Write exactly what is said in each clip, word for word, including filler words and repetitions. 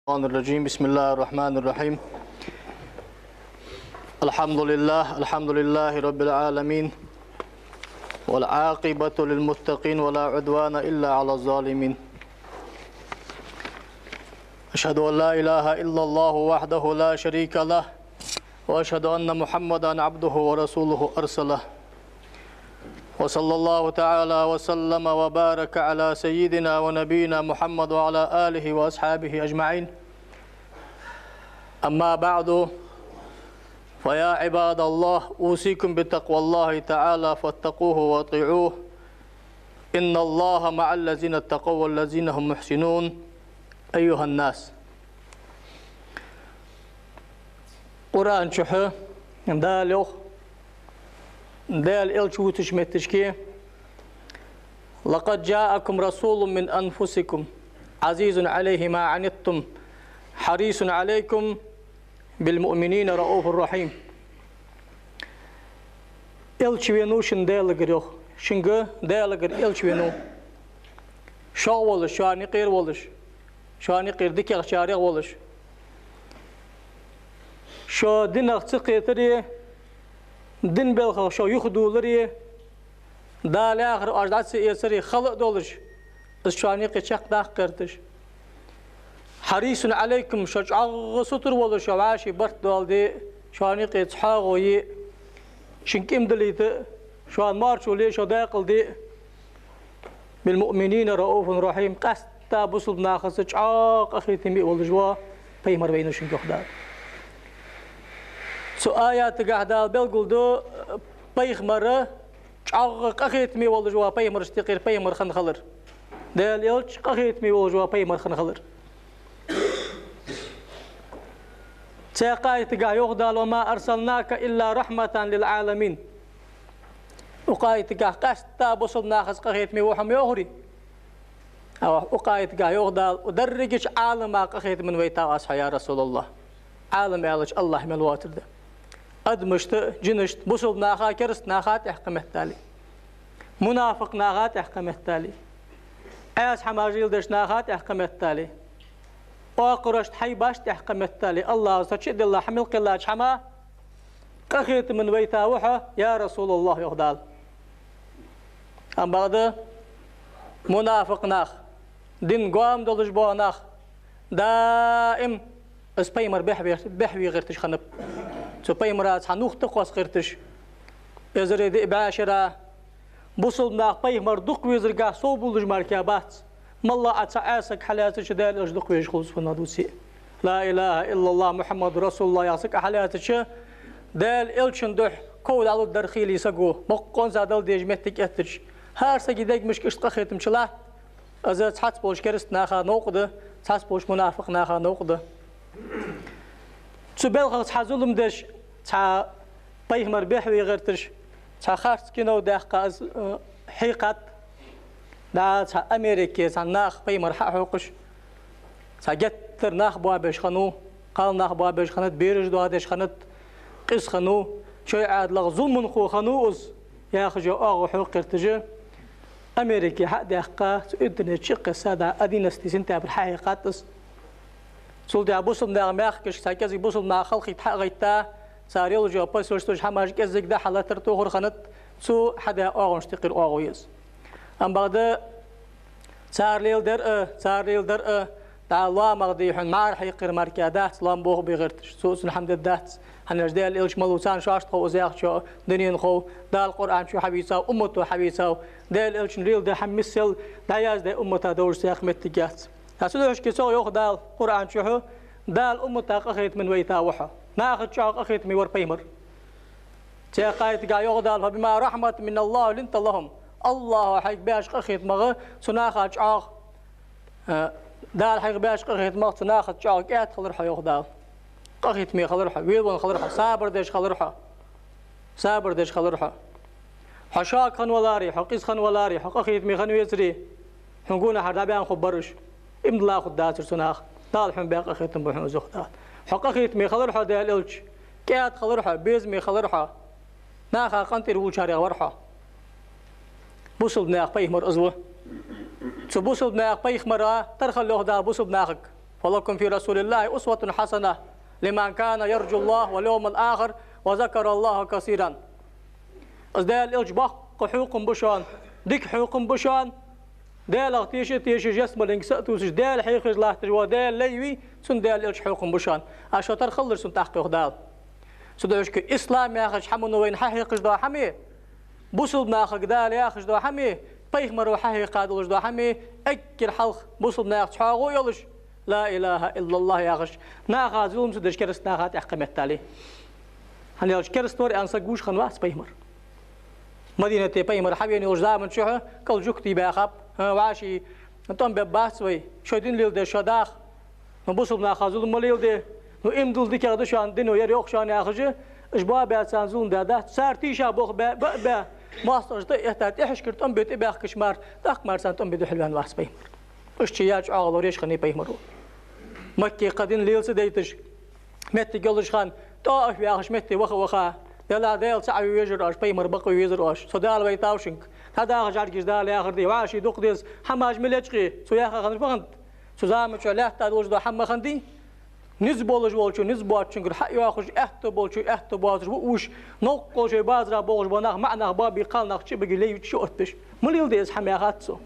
الشيطان الرجيم. بسم الله الرحمن الرحيم. الحمد لله، الحمد لله رب العالمين. والعاقبة للمتقين ولا عدوان إلا على الظالمين. أشهد أن لا إله إلا الله وحده لا شريك له، وأشهد أن محمدا عبده ورسوله أرسله. وصلى الله تعالى وسلم وبارك على سيدنا ونبينا محمد وعلى آله وأصحابه أجمعين. أما بعد، فيا عباد الله، أوصيكم بتقوى الله تعالى فاتقوه وأطيعوه. إن الله مع الذين اتقوا والذين هم محسنون. أيها الناس. Къуръан чухь Дала йоах, Даьла элча вувцача метташка: «لقد جاءكم رسول من أنفسكم عزيز عليه ما عنتم حريص عليكم بالمؤمنين رءوف رحيم». Элча венав шун Даьлагара, йоах. Шуга Даьлагара элча венав. Шох волаш, шоана юкъера волаш, шоана юкъера дикагӀчарех волаш. Шо динах ца кхетаре, дина балхах шо юхадовларе, Дала яхар оаш дӀа ца эцаре хала а долаш, из шоана юкъе чакхдаккха гӀерташ. حريص عليكم, шо чӀоагӀа сутара волаш, шо вӀаший барт доаладе а, шоана юкъе цхьоагӀо е а, шун кӀимдалийта а, шоана марчо ле а, шо дакъалде а. بالمؤمنين رءوف رحيم, къаьстта бусалба нахаца чӀоагӀа къахетаме а волаш вола пайхамар вайнав шуга, йоах Дала. Цу аятагахь Дала белгалду пайхамар чӀоагӀа къахетаме волаш вола пайхамарашта юкъера пайхамар хинна хилар. Даьла элча къахетаме волаш вола пайхамар хинна хилар. Цхьаькха аятагахь йоах Дала: «وما أرسلناك إلا رحمة للعالمين». Укх аятагахь къаьстта бусалба нахаца къахетаме ва хьо ма йоахарий? Укх аятагахь йоах Дала: «Дерригача Ӏаламах къахетаман вайтав аз хьо, я РасулаллахӀ». Ӏалам аьлча АллахӀ мел воацар да. Адамашта а, жинашта а, бусалба наха а, кераста наха а тӀехь кхаметтале, мунафикъ наха а тӀехь кхаметтале, Ӏеса хӀамаш леладеш наха а тӀехь кхаметтале, оакхарашта, хьайбашта тӀехь кхаметтале, АллахӀа цу чу а делла хӀама, мел кхеллача хӀамах къахетаман вайтав хьо, я РасулаллахӀ, йоах Дала. Амма бакъда мунафикъ нах, дина гоама долаш бола нах, даим из пайхамар бехве-, бехве гӀерташ хиннаб. Цу пайхамара цхьа нух тӀакхосса гӀерташ. Эзар диъ бӀаь шера бусалба нах пайхамар дукха везаргахь совбувлаш мара бац. МоллагӀа цхьа Ӏеса саг хьалаьцача, Даьла элча дукха везаш хул цунах дувце а. «لا إله إلا الله محمد رسول الله» яха саг хьалаьцача, Даьла элчан духьа ков дӀалургдар хийла саго, боккъонца Дала деза моттиг эттача. ХӀара сага дегашка иштта къахетам чулатт, из цхьацца болча кераста наха новкъа да, цхьацца болча мунафикъ наха новкъа да. Цу балхах цхьа зулам деш, цхьа пайхамар бехве гӀерташ, цхьа харц кино даьккха из, э, хьекхад. ДӀа цхьа Америке цхьа нах пайхамар хьа а хьокхаш, цхьа геттара нах боабеш хиннав, кхалнах боабеш хиннад, бераш доадеш хиннад, къиза хиннав, шоай Ӏаьдалах зуламхо хиннав из, яхаш оагӀув хьокха гӀерташ, Америке хьа а даьккха, цу интернета чу а кхесса, дӀа одиннадцатый сентябрь хьахьекхад из. Цул тӀехьагӀа бусалба наьха мехкашка цхьа кӀезига бусалба наха халахетта хьа а гӀайтта, цар йолча посольстваш хӀамаш кӀеззига дӀа-хьа латар тохар хиннад, цу хьадаь оагӀонашта юкъера оагӀув я из. Амма бакъда цар леладер а, цар леладер а, дӀа лоамагӀа, дий хьона, мӀараш хьекхар мара дац, лоам бохабе гӀерташ. Цо а цунна хӀама дергдац. ХӀана аьлча Даьла элча малав, царна шоашта хов из, яхачо, дунен хов, Дала Къуръан чу хьавийцав, уммато хьавийцав, Даьла элчан леладаь хӀама миссел дӀаяздаь уммата довзаш цхьаккха моттиг яц. Цудухьа цох йоах Дала Къуръан чухь: Дала умматах къахетаман вайтав хьо. Нахаца чӀоагӀа къахетаме вар пайхамар. Цхьаькха аятагахь йоах Дала: «فبما رحمة من الله لنت لهم». АллахӀа хьайга баьча къахетамах цу наха чӀоагӀа, э, Дала хьайга баьча къахетамах цу нахаца чӀоагӀа кӀаьда хилар хьо, йоах Дала. Къахетаме хилар хьо, велавенна хилар хьо, сабар деш хилар хьо. Сабар деш хилар хьо. Хьо шога хинна валаре, хьо къиза хинна валаре, хьо къахетаме хинна вецаре, хьона гонахьара дӀабаьнна хургбар уж. Иман дилла хургдацар цу наха. Дала хьона баь къахетам ба хьона из, йоах Дала. Хьо къахетаме хилар хьо, Даьла элча. КӀаьда хилар хьо, безаме хилар хьо. Наха къинтӀера вувлачарех вар хьо. Бусалба наьха пайхамар из ва. Цу бусалба наьха пайхамара тара хила, йоах Дала, бусалба нахага. فلكم في رسول الله أسوة حسنة لمن كان يرجو الله واليوم الآخر وذكر الله كثيرا. Из Даьла элча боккха хьехам ба шоана, дика хьехам ба шоана, Даьлах теша а тешаш, ялсмаленга са а тувсаш, Даьла хьехаш латташ вола Даьла лай вий, цунна Даьла элча хьехам ба шоана. Аз шо тара хилалаш цунна тӀаккха, йоах Дала. Цудухьа ислам яхаш хӀама ва вайна хьахьекхаш дола хӀама, бусалба нахага Дала яхаш дола хӀама, пайхамаро хьахьекха долаш дола хӀама, эггара хьалха бусалба наха чӀоагӀо йолаш, لا إله إلا الله яхаш, наха зулам ца деш кераста наха тӀехьа кхы меттел. ХӀана аьлча кераста вар аьнна саг гуш хиннавац пайхамар. Мадинате пайхамар хьавена йолча заман чухь кӀал жугтий баьхаб: «ХӀа, вӀаший тӀом бергбац вай, шоай дин леладе шо даха. Ну, бусалба наха зулам ма леладе. Ну, иман дилла дикагӀа да шоана дино, ер йоах шоана», яхаш, уж боабаь царна зулам даь дац. Цар тийшаболх баь, ба а баь, моастагӀашта а этта, тӀехьашкара тӀом бе тӀабаьхкача мара, тӀаккха мара царна тӀом бе духьалваьнна вац пайхамар. Иштта яь чӀоагӀа лораеш хиннай пайхамаро. Макке кхы дин лела ца дайташ, моттиг йолаш хана, ТӀоиф яхача метте ваха а ваха: «Даьла, Даьла, цаӀ ве везар оаш, пайхамар бакъве везар оаш. Со Дала вайтав шуга. ТӀадахача жӀаргаш Дала яхар дий, вӀаший дукха деза хӀамаш мел лечкъий». Цо яхар хиннар фу хиннад? Цу заман чухь лаьтта долаш дола хӀама ма хиннадий? Низ болаш волчо низ боацачунгара хьайоахаш, аьттув болчо аьттув боацаш ва уж, новкъа шоай базара болхаш бола нах, маӀа нах, боабий, кхалнах чубига лайвича чуоттабеш. Ма леладе из хӀама, яхад цо.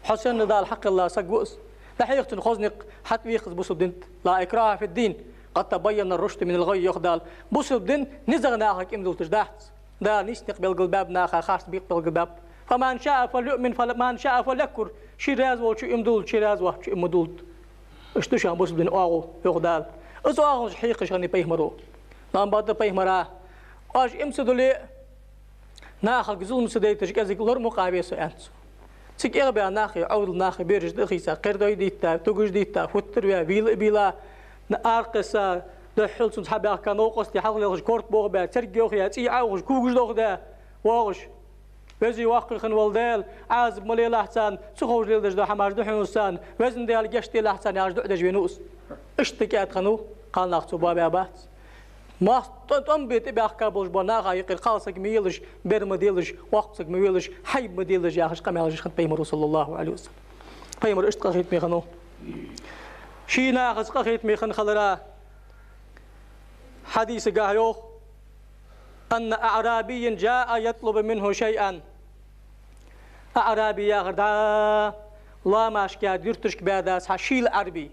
Хьо санна Дала хьакхелла саг ва из. ДӀахьех цунна хоза никъ, хьатӀавех из бусалба дина тӀа. «لا إكراه في الدين، قد تبين الرشد من الغي», йоах Дала. Бусалба дин низагӀа нахага иман диллийташ дац. Дала нийса никъ белгалбаьб, наха харц никъ белгалбаьб. «فمن شاء فليؤمن ومن شاء فليكفر». Ше раьза волчо иман дуллалда, ше раьза воацачо иман ма дуллалда. Иштта да шоана бусалба дина оагӀув, йоах Дала. Из оагӀув хьекхаш хиннай пайхамаро. Амма бакъда пайхамара: «Оаш иман ца дуле а, нахага зулам ца дайташ кӀезига лор мукъа ве со», аьннад цо. Цига эгӀабаь нахи, Ӏовдала нахи бераш тӀа а хийца, кхердой дитта, тугаш дитта, футтар ваь, вийла а бийла, на-, аракхесса, духхьал цунца хьабаьхка новкъостий хьалха лелхаш, корта бохабаь, церг йохаяь, цӀий Ӏоухаш, кугаш дохадаь воагӀаш. Веза-воккха хинна вола Даьла Ӏазап ма лелахь царна, ца ховш леладеш дола хӀамаш да хьона из царна, Веза Даьла, гешт делахь царна, яхаш дуӀа деш венав из. Иштта кӀаьда хиннав, кхалнах цо боабаь бац. МоастагӀа тӀом бе тӀабаьхка болаш бола наха юкъера кхалсаг ма елаш, бер ма делаш, воккха саг ма велаш, хьайба ма делаш яхаш къамаьл деш хиннад пайхамаро, صلى الله عليه وسلم. Пайхамар иштта къахетаме хиннав. Ший нахаца къахетаме хинна хилара хьадисагахь йоах: «أن أعرابيا جاء يطلب منه شيئا». АӀраби яхар дӀа лоамашка, юрташка баьда цхьа шийла Ӏарбий.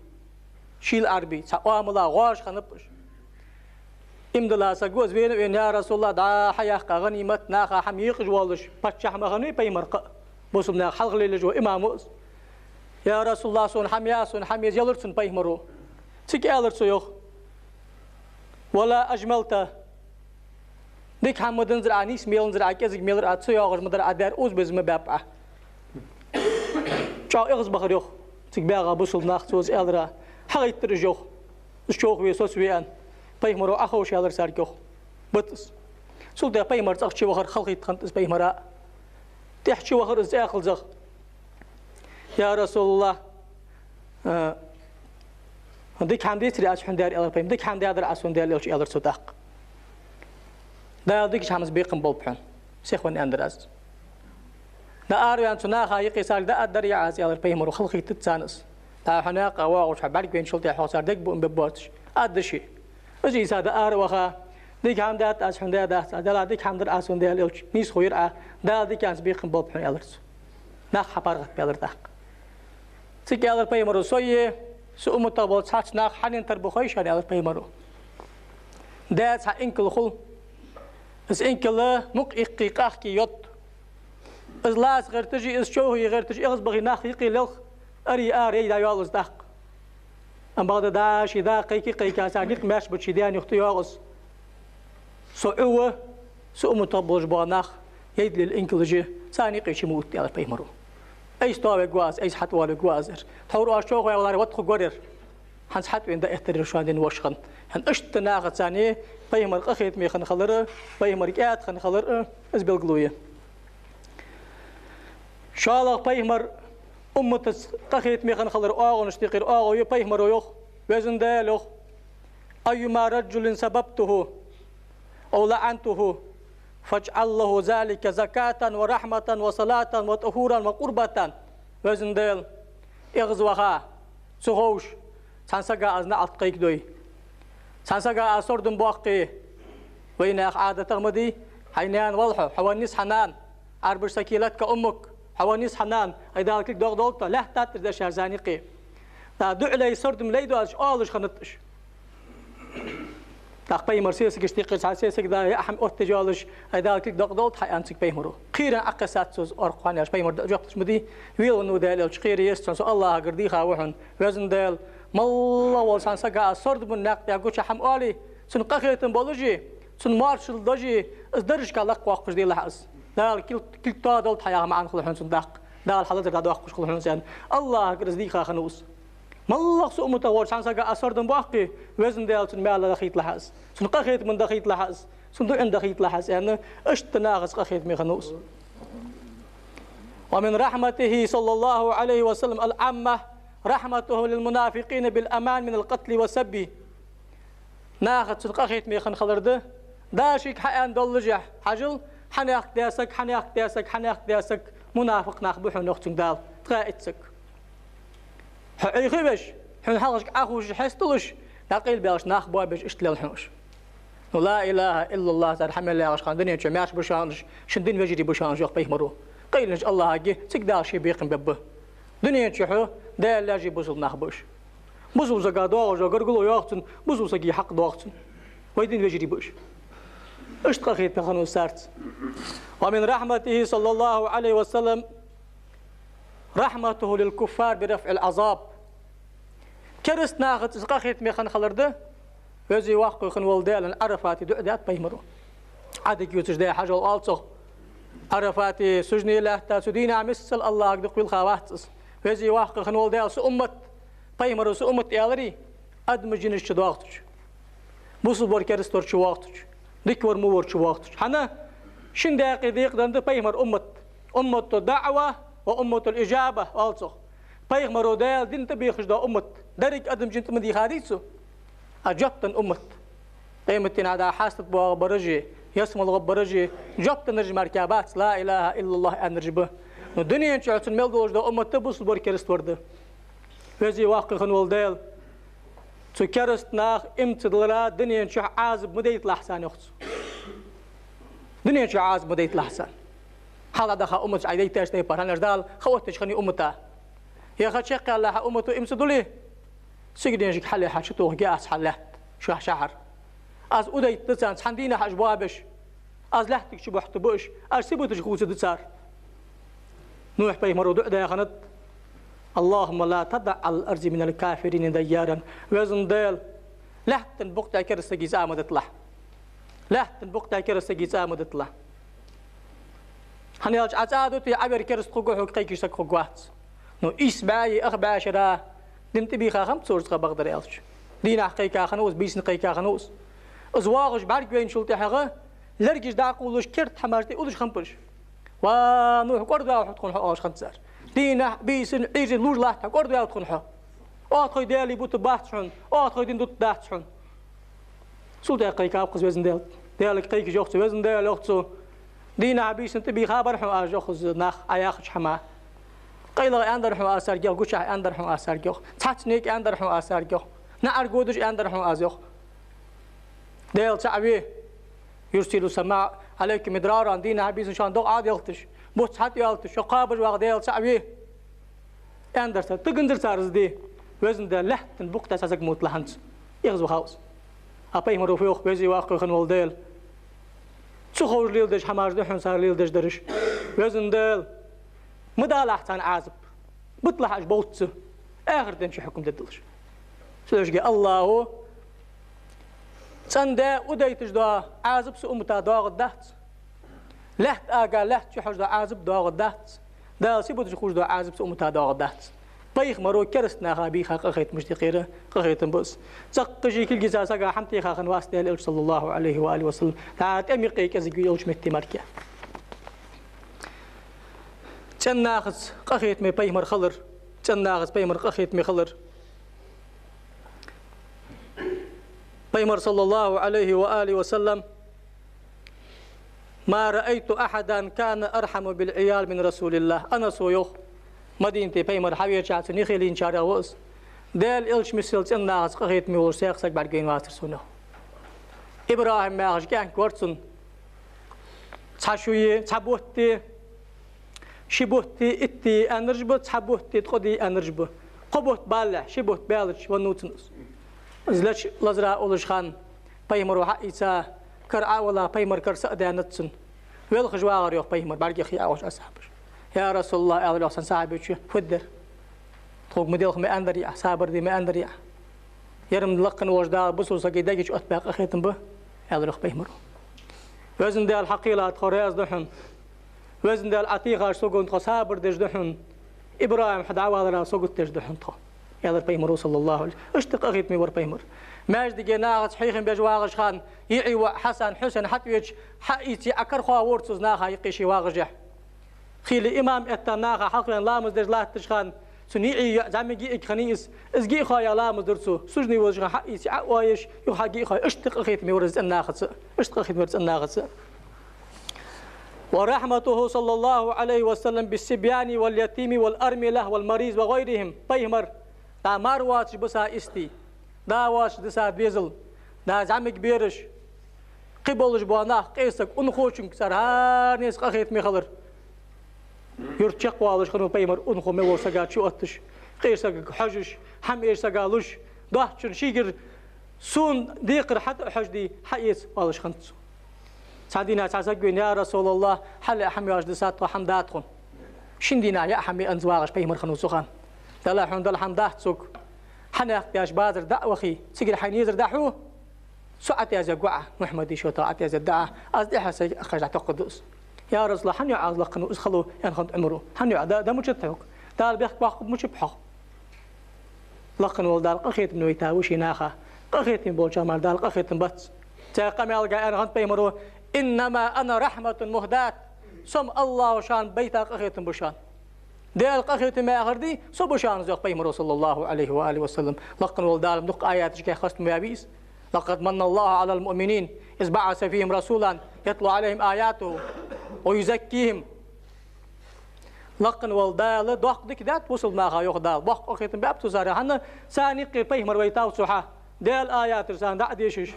Шийла Ӏарбий, цхьа оамала гӀоажа хиннаб уж. Иман дилла саг ва из, вена а вена: «Я РасулаллахӀ, дӀа хьаяьккха гӀанимат, наха хӀама екъаш воаллаш паччахь ма хиннавий пайхамар кхы а, бусалба наьха хьалха лелаеш вола имам ва из. Я РасулаллахӀ, сона хӀама я, сона хӀама я», аьлар цунна пайхамаро. Цига аьлар цо, йоах: «ولا أجملت». Дика хӀама ма динзар Ӏа, нийса меланзар Ӏа, кӀезига мелар Ӏа, ца йоагӀаш ма дар Ӏа, даьра оза-беза ма баьб Ӏа. ЧӀоагӀа эгӀазбахар, йоах, цига баьгӀа бусалба нах цо из аьлар. ХьагӀайттар уж, йоах, из човхаве, соцаве аьнна. Пайхамаро Ӏоховша аьлар царга, йоах: «Бита из». Цул тӀехьа пайхамар цӀагӀа чувахар, халахетта хиннад из пайхамара. ТӀехьа чувахар из цӀаькхалзах. «Я РасулаллахӀ, а, дика хӀама децарий аз хьона даьр?» аьлар пайхамаро. «Дика хӀама даьдар Ӏа сона, Даьла элча», аьлар цо тӀаккха. «Дала дикача хӀамаца бекхам болба хьона, сихвенна аьннадар аз. ДӀаараваьнна цу наха юкъе царга дӀааргдарий Ӏа из?» аьлар пайхамаро. Халахетад царна из. ДӀа хьо наькъа воагӀаш, хьо бӀаргавайначул тӀехьа хьох цар дегабуам бергбоацаш, аргда ше. Из Ӏийса дӀаараваха: «Дика хӀама даьд аз хьона, даьдац аз?» «Дала дика хӀама дар Ӏа сона, Даьла элча, нийсхо яр Ӏа, Дала диканца бекхам болба хьона», аьлар цо. Нах хьапаргӀатбаьлар тӀаккха. Цига аьлар пайхамаро: «Со е са умматах бола цхьацца нах хьанна тара ба хой шоана?» аьлар пайхамаро. Даь цхьа инкал хул. Из инкал мукъа иккхе, къахке йотт. Из лаца гӀерташ а, из човхаве гӀерташ а, эгӀазбахе нах юкъе лелха, аре ара яй дӀайоал из тӀаккха. Амма бакъда дӀа ший да кхайка-кхайка, цар никъ маьрша баьча ший даьна юхта йоагӀа из. Со Ӏу ва, са умматах болаш бола нах яйдалийла инкалаш, царна юкъе чу ма вутта», аьлар пайхамаро. «Айса тоавергва аз, айса хьатӀавоалавергва аз ер. Тхьовра оаш човхаваь валаре, ватта хургвар ер. ХӀанз хьатӀавена дӀаэттар ер шоана дина воша хинна». ХӀана иштта нахаца царна пайхамар къахетаме хинна хилар, пайхамар кӀаьда хинна хилар, из белгало я. ШоллагӀа пайхамар умматаца къахетаме хинна хилара оагӀонашта юкъера оагӀув я, пайхамаро йоах, Веза Даьла, йоах: «أيما رجل سببته أو لعنته فاجعل له ذلك زكاة ورحمة وصلاة وطهورا وقربة». Веза Даьла, эгӀазваха, ца ховш, Цхьан сага аз наӀалт кхайкадой, цхьан сага аз сардам боаккхе, вай наьха Ӏадатах ма дий: «Хьай наьна вал хьо, хьо ваннис хьа нана, Ӏарбаша: ثكلتك أمك, хьо ваннис хьа нана, ай Дала кулг докъадолда, лаьттад из дешаш зӀамига». ТӀаккха дуӀа лай, сардам лай доацаш оалаш хиннад уж. ТӀаккха пайхамара сесагаш тӀехьара цхьа сесаг да яа хӀама оттаеш йолаш: «Ай Дала кулг докъадолда хьа», — аьннад цига пайхамара. Кхерам Ӏаккхессад цо из оркхуан яш, пайхамара жоп луш ма дий. Велавенна ва Даьла элча, кхера еза цунна: «Со АллахӀагара дийха ва хьона, Везан Даьла, моллагӀа волча цхьан сага аз сардам бу наькъа тӀа гуча хӀама оале, цунна къахетам болаш а, цунна моаршал деш а, из даржашка лакхвоаккхаш делахь аз. Дала кулг, кулг тоадолда хьа яха маӀан хул хьона цунна тӀаккха. Дала хьа лазар дӀадоаккхаш хул хьона цунна». АллахӀагара из дийха хиннав из. МоллагӀа са умматах волча цхьан сага аз сардам боаккхе, Везан Даьла, цунна маьл дахийталахь аз, цунна къахетам дахийталахь аз, цунна дуӀа дахийталахь аз, аьнна, иштта нахаца къахетаме хиннав из. ومن رحمته صلى الله عليه وسلم العامة رحمته للمنافقين بالأمان من القتل والسب. Нахаца цун къахетаме хинна хилар да, дашик хьааьнна доллашехь, хьажал, хьанехк десаг, хьанехк десаг, хьанехк десаг, мунафикъ нах ба хьона, йоах цунга Дала, ткъаь итт саг. Хьо Ӏехавеш, хьона хьалхашка Ӏохувшаш хьесталуш, дӀакъайлабаьлча нах боабеш, иштта лел хьона уж. Ну, لا إله إلا الله цар хьа мел ягӀаш хана, дунен чу маьрша ба шоана уж, шун дина вежарий ба шоана уж, йоах пайхамара. Къайленаш АллахӀага, цига Дала ший бекхам бергба. Дунен чу хьо Даьла лаьжий бусалба нах ба уж. Бусалба сага доагӀаш дола гаргало, йоах цунна, бусалба сага хьакъ доагӀа цунна. Вай дина вежарий ба уж. Иштта къахетаме хиннав из царца. ومن رحمته صلى الله عليه وسلم رحمته للكفار برفع العذاب. Кераста нахаца из къахетаме хинна хилар да, Веза-Воккха хинна вола Даьла, Ӏарафате дуӀа даьд пайхамара. Ӏадика ювцаш да, хьажал, оал цох. Ӏарафате сужуде лаьтта цу дийнахьа миссел АллахӀага дукха вилха вац из. Веза-Воккха хинна вола Даьла, са уммат, пайхамара са уммат аьлар, адамаш, жинаш чудоагӀача, бусалба вар кераста вар чувоагӀача, дика вар во вар чувоагӀача. ХӀана? Шин даькъе декъаденна да пайхамара уммат. أمة دعوة وأمة إجابة оал цох. Пайхамара Даьла дина тӀабехаш дола уммат. Деррига адам жин тӀа ма дийхадий цо. А жоп денна уммат. Къематдийнахьа хьастат боагӀа бараш а, ялсмала гӀоргбараш а, жоп деннараш мара кхы бац, لا إله إلا الله аьннараш ба. Но дунен чу цун мел долаш дола уммат бусалба вар, кераста вар да. Веза-Воккха хинна вола Даьла, цу кераста наха иман ца диллара дунен чу Ӏазап ма дайталахь царна, йоах цо. Дунен чу Ӏазап ма дайталахь царна. Хьалха даха умматаш Ӏа дайташ тайпара, хӀана аьлча Дала ха оттаеш хиннай уммата. Е ха чакхъяьлча хьа уммато иман ца дуле, сигаленашка хьалъяхьа чутохаргья аз хьа лаьтта, шоай шахьар. Аз удайтаргда царна, цхьан дийнахьа уж боабеш. Аз лаьттага чубохьийтаргба уж, аз сибаташ хувцаргда цар. Нухь-пайхамара дуӀа даь хиннад: اللهم لا تذر على الأرض من الكافرين ديارا. Веза Даьла, лаьттан букъ тӀа кераста саг цӀа ма диталахь. Лаьттан букъ тӀа кераста саг цӀа ма диталахь. ХӀана аьлча Ӏа цӀа а дите, Ӏа вер кераста хургва хьога, кхайкаш саг хургвац. Ну, ийс бӀаь, ах бӀаь шера дина тӀабийха хиннаб цо, цкъа бакъдар аьлча. Дийнахьа кхайка хиннав из, бийсанна кхайка хиннав из. Из воагӀаш бӀаргавайначул тӀехьагӀа лергаш дӀакъовлаш, керда хӀамаш тӀа уллаш хиннаб уж. Ва Нухь, кӀордаваьв хьо тхона хьо, оалаш хиннад цар. Дийнахьа, бийсанна, Ӏуйрийна лувш латт хьо, кӀордаваьв тхона хьо. Оаха тхоай даьлий бутаргбац хьона, оаха тхоай дин дутаргдац хьона. Цул тӀехьагӀа кхайкаб-кх из Веза Даьла. Даьлага кхайкаш йоах цо: Веза Даьла, йоах цо, дийнахьа, бийсанна тӀабийхабар хьона аз, йоах, уж нах Ӏа яхача хӀаман. КъайлагӀа аьннадар хьона аз царга, йоах, гучахьа аьннадар хьона аз царга, йоах. Цхьацца нека аьннадар хьона аз царга, йоах. НаӀарга водаш аьннадар хьона аз, йоах. Даьла цаӀ ве, يرسل السماء عليكم مدرارا, дийнахьа, бийсанна шоана догӀа Ӏодехийташ, буц хьатӀайоалийташ, шо кхоабаш вагӀа Даьла цаӀ ве. Аьннадар цар, таганзар цар из де. Веза Даьла, лаьттан букъ тӀа цхьа саг ма виталахь хӀанз. Эггара вахав из. А пайхамара фу йоах: Веза-Воккха хинна вола Даьла, ца ховш леладеш хӀамаш да хьона цар леладеш дараш. Веза Даьла, ма далахь царна Ӏазап. Биталахь уж бовтта, ахарата ден чу хьукам дергдолаш. Цудухьа АллахӀа цӀенде удайташ дола Ӏазап са уммата доагӀаргдац. Лаьтта ага, лаьтта чу хьожа дола Ӏазап доагӀаргдац. Дала сибаташ хувцаш дола Ӏазап са уммата доагӀаргдац. Пайхамара кераста наха бийха къахетамаш тӀехьара къахетам ба из. Цхьаккха ший кулгаца сага хӀама теха хиннавац Даьла элча, صلى الله عليه وعلى آله وسلم. ДӀа тӀема юкъе кӀезига ве элча метте мара. ЦӀен нахаца къахетаме пайхамар хилар. ЦӀен нахаца пайхамар къахетаме хилар. Пайхамар, صلى الله عليه وعلى آله وسلم: ما رأيت أحدا كان أرحم بالعيال من رسول الله. Анаса йоах, Мадинате пайхамар хьавеча цун юхе лийначарех ва из. Даьла элча миссел цӀен нахаца къахетаме волаш цхьаккха саг бӀаргавайна вацар сона. ИбрахӀим яхаш кӀаьнк вар цун. Цхьа шуи, цхьа бутти, ши бутти, итти аьннараш ба, цхьа бутти, ткъо ди аьннараш ба. Кхо бутт балалехь, ши бутт баьлча веннав цун из. Из леча лазара уллаш хана пайхамаро хьаийца, кара Ӏо а вала, пайхамара кара са а даьннад цун. Велхаш вагӀар йоах пайхамар, бӀаргех яхаш асхьабаш. «Я РасулаллахӀ», — аьлар йоах цхьан сахьабечо, — «фу дергдар? Тхога ма делха ма аьннадар Ӏа, сабар де ма аьннадар Ӏа. Ер-м лакха волча Дала бусалба сага дега чу оттабаь къахетам ба», — аьлар йоах пайхамаро. «Везан Даьла, хьакхийла тхо раьза да хьона. Везан Даьла, Ӏа тӀехьа тхо сагот, тхо сабар деш да хьона. ИбрахӀим хьо дӀавалара сагот деш да хьона тхо», — аьлар пайхамаро, саллаллахӀу Ӏалайхи. Иштта къахетаме вар пайхамар. Маьждиге нахаца хьехам беш вагӀаш хана, йиӀий воӀ Хьасан, Хьусен хьатӀавеча, хьаийце Ӏокарахоавора цо из наха юкъе ше вагӀашехь. Хийла имам этта наха хьалхавена ламаз деш латташ хана, цун йиӀий йоӀ зӀамига йиӀиг хиннай из, из гиъхоаяь ламаз дир цо, сужуде вазаш хана хьаийце Ӏооеш, юха хьагиъхоаяь, иштта къахетаме вар из цӀен нахаца, иштта къахетаме вар цӀен нахаца. «ورحمته صلى الله عليه وسلم بالصبيان واليتيم والأرملة والمريض وغيرهم». Пайхамар, дӀа мар воацаш бисача истий, да воацаш дисача дезал, да зӀамига бераш, кхы болаш бола нах, къе саг, унахочунга, цар хӀаранеца къахетаме хилар. Юрта чакхвалаш хиннав пайхамар, унахо мел волча сага чуотташ, къе сагага хьожаш, хӀама эша сага луш, доацачунна шийгара, сона декхар хьатӀа а хьожаде, хьаэца оалаш хиннад цо. Цхьан дийнахьа цхьа саг венав: «Я РасулаллахӀ, хьалха хӀама йоацаш дисад тхо, хӀама да тхона?» Шин дийнахьа яа хӀама яанза вагӀаш пайхамар хиннав цу хана. «Далахь хьона, Дала хӀама дац сога. Хьанехк даьш базар дӀа а вахе, цигара хьайна езар дӀахьу. Со Ӏотаьза гу Ӏа, Мухьаммада шота Ӏотаьза дӀа, аз тӀехьа сай акхаш дӀатоаккхаргда из». «Я РасулаллахӀ, хӀана йоӀ аз лакха волаш из хало?» — аьнна хиннад Ӏумаро. «ХӀана йоӀ, да, да мучат хьога? Дала бехк боаккхаргба мучаб хьох?» Лакха волча Дала къахетам вайта ва ший наха. Къахетаме болчар мара Дала къахетам бац. Цхьан къамаьлага аьнна хиннад пайхамаро: «إنما أنا رحمة مهداة». Со-м АллахӀа шоана байта къахетам ба шоана. Даьла къахетам яхар дий, со ба шоана из, йоах пайхамаро, саллаллахӀу Ӏалайхи ва алихи ва саллам. Лакха волча Дала дукха аяташка хастам баьб из: «لقد من الله على المؤمنين إذ بعث فيهم رسولا يتلو عليهم آياته ويزكيهم». Лакха волча Дала доккха дика даьд бусалба наха, йоах Дала. Боккха къахетам баьб цо царех, хӀана, царна юкъера пайхамар вайтав цо хьа, Даьла аяташ царна дӀа а дешаш,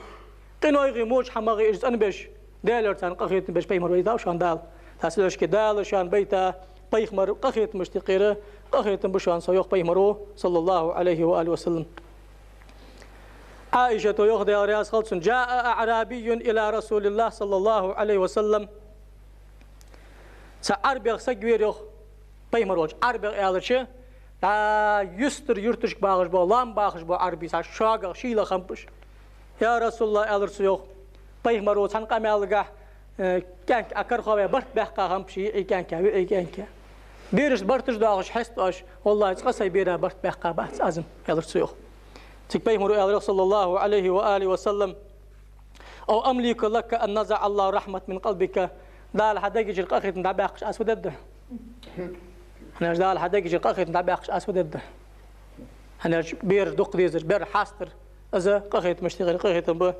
къинойх, воча хӀамах уж цӀенбеш, Даьлагара царна къахетам беш пайхамар вайтав шоана Дала. ТӀаккха селашка Дала шоана байта пайхамара къахетамашта юкъера къахетам ба шоана со, йоах пайхамаро, саллаллахӀу Ӏалайхи ва алихи ва саллам. Ӏаишата йоах, Даьла раьза хилва цунна: «جاء أعرابي إلى رسول الله صلى الله عليه وسلم». Цхьа Ӏарбех саг вера, йоах, пайхамар волча. Ӏарбех аьлча, дӀа юстара юрташка багӀаш бола, лоам бахаш бола Ӏарбий, цхьа шогах, шийла хиннаб уж. «Я РасулаллахӀ, — аьлар цо, йоах, — пайхамаро цхьан къамаьлагахь, э, кӀаьнк Ӏокарахоаваь барт баьккха хиннаб ший, йиӀий кӀаьнк, виӀий кӀаьнк. Берашта барташ доахаш хьестаб оаш, валлахӀи, цкъа сай бера барт баьккха бац аз-м», — аьлар цо, йоах. Цига пайхамаро аьлар, йоах, саллаллахӀу Ӏалайхи ва алихи ва саллам: «أو أملك لك أن نزع الله الرحمة من قلبك». Дала хьа дега чура къахетам дӀабаьккхача аз фу дергда хьона? ХӀанз Дала хьа дега чура къахетам дӀабаьккхача аз фу дергда хьона? ХӀанз бераш дукха дезар, бер хьастар, из къахетамашта юкъера къахетам ба.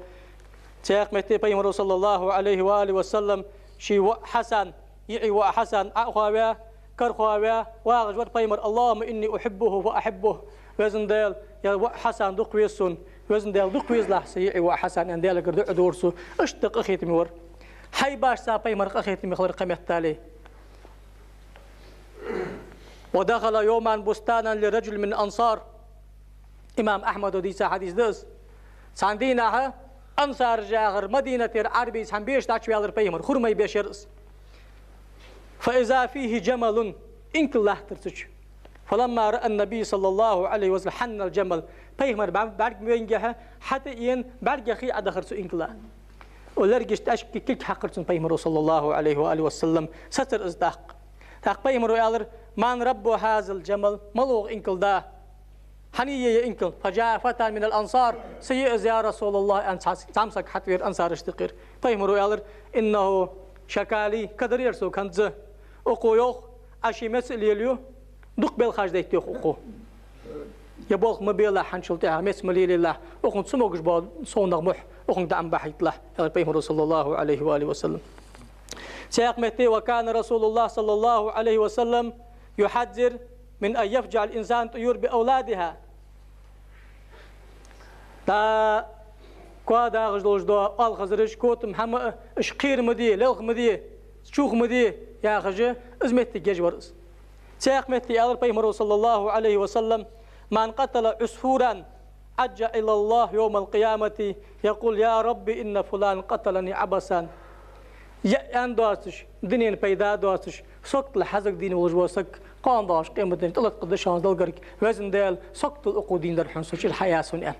Цхьаькха метте пайхамаро, саллаллахӀу Ӏалайхи ва алихи ва саллам, ший воӀ Хьасан, йиӀий воӀ Хьасан Ӏо а хоаваь, карахоаваь, вагӀаш вар пайхамар: «اللهم إني أحبه فأحبه». «Везан Даьла, ер воӀ Хьасан дукха веза сона. Везан Даьла, дукха везалахь са йиӀий воӀ Хьасан», — аьнна, Даьлагара дуӀа дора цо. Иштта къахетаме вар. Хьайбашца пайхамар къахетаме хилар кхы меттел. «ودخل يوما بستانا لرجل من الأنصار». Имам Ахьмада дийца хьадис да из. Цхьан дийнахьа ансараш яхар Мадинатера Ӏарбий цхьан беша дӀачуваьлар пайхамар, хурмай беш яр из. «فإذا فيه جمل», инкал латтар цу чу. «فلما رأى النبي صلى الله عليه وسلم حن الجمل». Пайхамар бӀар-, бӀарг вайнгехьа, хьатӀаена бӀаргех хий Ӏодахар цу инкала. Лергашта тӀехьашка кулг хьакхар цунна пайхамаро, саллаллахӀу Ӏалайхи ва алихи ва саллам, сецар из тӀаккха. ТӀаккха пайхамаро аьлар: «من رب هذا الجمل؟» Малув укх инкала да? Хьан я ер инкал? «فجاء فتى من الأنصار». «Са я из, я РасулаллахӀ», — аьнна, цхьа зӀамсаг хьатӀавера ансарашта юкъера. Пайхамаро аьлар: «إنه شكا لي», кадар яр сога хӀанз. Укхо, йоах, Ӏа ший меца а лелаю, дукха белхаш дайта, йоах, укхо. Ер болх ма белахь хӀанзчул тӀехьагӀа, меца ма лелийлахь, укхунна цамогаш бола совнагӀа мухь укхунга дӀа ма бахьийталахь, аьлар пайхамаро, саллаллахӀу Ӏалайхи ва алихи ва саллам. Цхьаькха метте: «وكان رسول الله صلى الله عليه وسلم يحذر من أن يفجع الإنسان الطيور بأولادها». ДӀа коа дагӀаш долаш да оалхазараш, котам хӀама а, уж кхера ма де, лелха ма де, чух ма де, яхаш, из моттиг еш вар из. Цхьаькха метте аьлар пайхамаро, صلى الله عليه وسلم: «من قتل عصفورا عجل إلى الله يوم القيامة يقول: يا رب إن فلان قتلني عبثا». Яа аьнна доацаш, дунен пайда доацаш, саготал хьазагӀа дийна волаш вола саг, кхоана доагӀача къематдийнахьа тӀалаткъа да шоана Даьлагара: «Везан Даьла, саготал укхо дийнадар хьона со, чӀир хьаяь сона», — аьнна.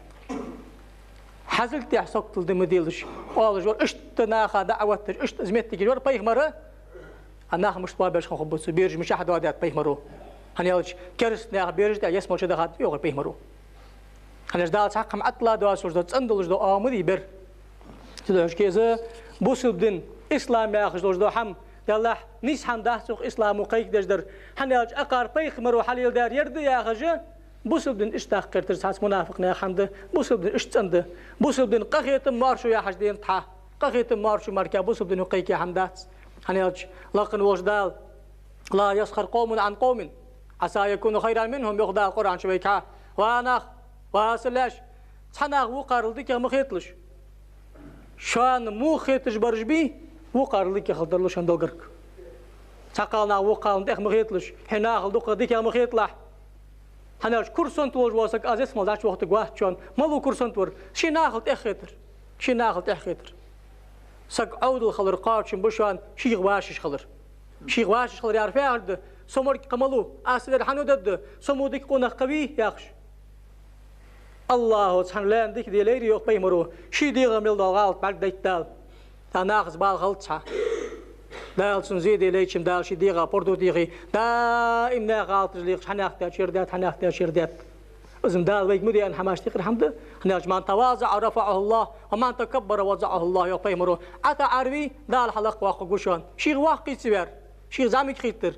ХьазагӀа тӀехьа саготал да ма делаш, оалаш вар, иштта наха даӀват деш, иштта из моттиг еш вар пайхамар. А нах мишта боабеш хиннаб цу бераш, мичахьа доадаьд пайхамаро. ХӀана аьлча, кераста наьха бераш тӀа ялсмала чудахад, йоах пайхамаро. ХӀана аьлча Дала цхьаккха хӀама Ӏоттала доацаш да, цӀена долаш да оамал бер. Цудухьа из бусалба дин, ислам яхаш долаш да хӀама, Даьллахь, нийса хӀама дац укх исламо кхайкадеш дар. ХӀана аьлча акхар пайхамаро хьалеладаьр ер да яхаш, бусалба дин иштта даккха гӀертар цхьацца мунафикъ наьха хӀама да, бусалба дин иштта цӀена да. Бусалба дин къахетам, моаршо яхаш дена тӀа. Къахетам, моаршо мара бусалба дино кхайка хӀама дац. ХӀана аьлча лакха волча Дала: «لا يسخر قوم من قوم عسى أن يكونوا خيرا منهم», — йоах Дала Къуръан чу вайга. Ва нах, ва са лаьш, цхьа нах вокхарел дикагӀа ма хеталаш. Шоана муха хеташ бараш бий, вокхарел дикагӀа хила тарлу шоана Даьлагара. Цхьаккха нах вокхарел тӀех ма хеталаш, хьай нахал дукхагӀа дикагӀа ма хеталахь. ХӀана аьлча курсант волаш вола саг аз ялсмала дӀачувохийтаргвац шоана. Малав курсант вар? Ший нахал тӀех хетар. Ший нахал тӀех хетар. Саг Ӏовдал хилар кхоачам ба шоана шийх вӀашагӀ хилар. Шийх вӀашагӀ хилар яхар фу яхар да? Со морг кхы малав, аз ца дер хьан ва дергда, со мо дика къонах кхы вий яхаш. АллахӀо цхьан лайна дика де лайра, йоах пайхамаро, ший дегӀа мел дола гӀалат бӀаргадайта Дала. Цу нахаца бала хилац цхьа. Дала цунна зе де лайча-м, Дала ший дегӀа пурдув техе, даим наьха гӀалаташ лехаш, хьанех даьча ер даьд, хьанех даьча ер даьд. Из-м Дала вайга ма де аьнна хӀамаш тикхар хӀама да. ХӀана аьлча: «من تواضع رفعه الله ومن تكبر وضعه الله», — йоах пайхамаро. ӀотаӀар вий, Дала хьалакхвоаккхаргва шоана. Шийх воккха хийца вар, шийх зӀамига хийтар.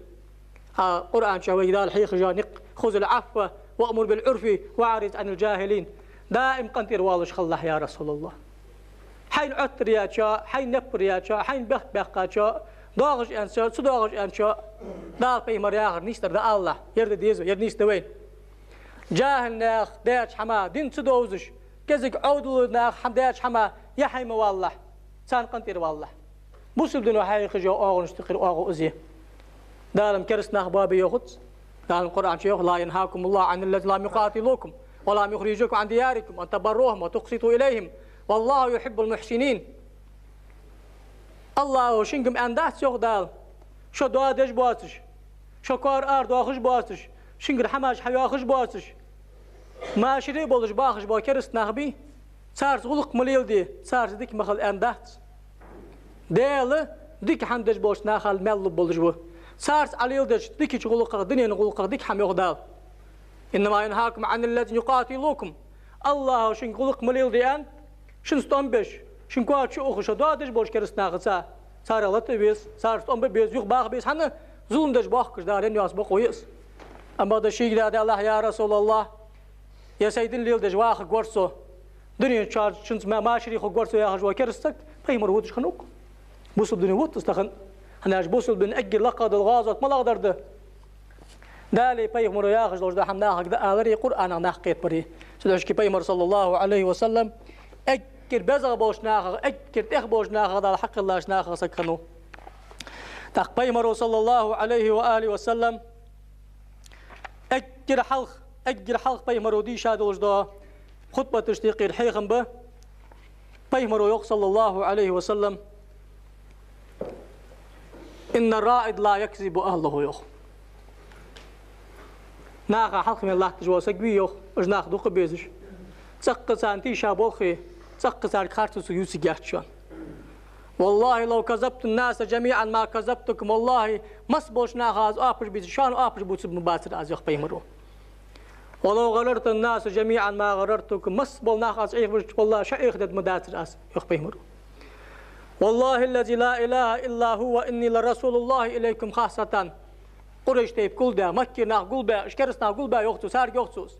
А Къуръан чу вайга Дала хьехаш никъ: «خذ العفو وأمر بالعرف وأعرض عن الجاهلين». Даим къинтӀера воалаш хилалахь, я РасулаллахӀ. Хьайна Ӏоттар яьчоа, хьайна неппар яьчоа, хьайна бехк баьккхачоа, доагӀаш аьнначоа, ца доагӀаш аьнначоа, Дала, пайхамаро яхар нийсдар да алалахь, ер да деза, ер нийса да вайна. ЖахӀил наьха даьча хӀаман, дин ца довзаш, кӀезига Ӏовдала наха хӀама даьча хӀаман яхье ма валалахь, царна къинтӀера валалахь. Бусалба дино хьахьехаш йола оагӀонаш тӀехьара оагӀув из я. Дала-м кераста нах боабе йоахац. Дала-м Къуръан чу йоах: «لا ينهاكم الله عن الذين لم يقاتلوكم ولم يخرجوكم من دياركم أن تبروهم وتقسطوا إليهم والله يحب المحسنين». АллахӀо шуга-м аьнна дац, йоах Дала, шо доадеш боацаш, шо коара арадоахаш боацаш, шугара хӀамаш хьайоахаш боацаш, машаре болаш бахаш бола кераста нах бий, царца гӀулакх ма леладе, царца дика ма хила аьнна дац. Даьла дика хӀама деш болча нахал маьл лургболаш ва. Царца Ӏа леладеча дикача гӀулакхах, дунен гӀулакхах дика хӀама, йоах Дала. «إنما ينهاكم عن الذين يقاتلوكم». АллахӀо шуга гӀулакх ма леладе аьннад, шуца тӀом беш, шун коа чу ухаш, шо доадеш болча кераста нахаца, царех лата а веза, царца тӀом бе а беза, юха баха беза, хӀана, зулам деш боахкаш Дала ен йоаца бокъо я из. Амма бакъда шийга да, Даьллахь, я РасулаллахӀ, е сай дин леладеш вахаргвар со, дунен чу шунца ма-, машаре хургвар со яхаш вола кераста саг пайхамар вувцаш хиннав-кх. Бусалба дино вувц из тахан. ХӀана аьлча бусалба дин эггара лакхагӀа дола гӀазот малагӀдар да? Далеи пайхамарои яхаш долаш дола хӀама нахага дӀаалари, Къуръанах нах кхетабари. Цудухьа пайхамар, صلى الله عليه وسلم, эггара безагӀа болча нахах, эггара тӀех болча нахах, Дала хьакхеллача нахах саг хиннав. ТӀаккха пайхамаро, صلى الله عليه وآله وسلم, эггара хьалха, эггара хьалха пайхамаро дийша долаш дола хутбаташта юкъера хьехам ба. Пайхамаро йоах, صلى الله عليه وسلم: «إن الرائد لا يكذب أهله», — йоах. Наха хьалха мел латташ вола саг вий, йоах, уж нах дукха безаш, цӀаккха царна тийша болхе, цӀаккха царга харцо ца ювцаргьяц шоана. «والله لو كذبت الناس جميعا ما كذبتكم», валлахӀи, масса болча наха аз оапаш бийцар, шоана оапаш бувцаргма бацар аз, йоах пайхамаро. «ولو غررت الناس جميعا ما غررتكم», масса бола нах аз Ӏехабича, валлахӀи, шо Ӏехадергма дацар аз, йоах пайхамаро. «والله الذي لا إله إلا هو إني لرسول الله إليكم خاصة». Къурайш тайпа гулдаь, Маккера нах гулбаь, уж кераста нах гулбаь, йоах цо, царга йоах цо из.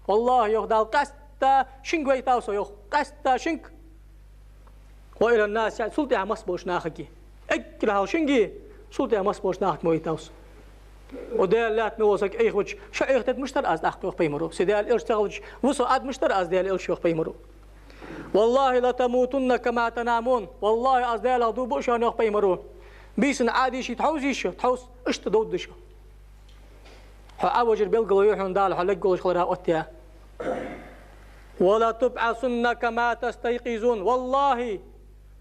ВаллахӀи, йоах Дала, къаьстта шуга вайтав со, йоах, къаьстта шуга. «وإلى الناس», цул тӀехьа масса болча нахага. Эггара хьалха шуга, цул тӀехьа масса болча нахага ма вайтав со. Укх Даьла лаьтта мел вола саг Ӏехавича, шо Ӏехадергмаш дар аз тӀаккха, йоах пайхамаро. Се Даьла элча ца хилча, ва со, адмаш дар аз Даьла элча, йоах пайхамаро. والله لتموتن كما تنامون. Валлахьи, аз Даьлах дув буъ шоана, йоах пайхамаро. Бийсанна Ӏадийшийта хьовзийша, тхьовса, иштта довргда шо. Хьо Ӏовижар белгало я хьона Дала, хьо лергволаш хилара оттаяь. ولتبعثن كما تستيقظون. Валлахьи,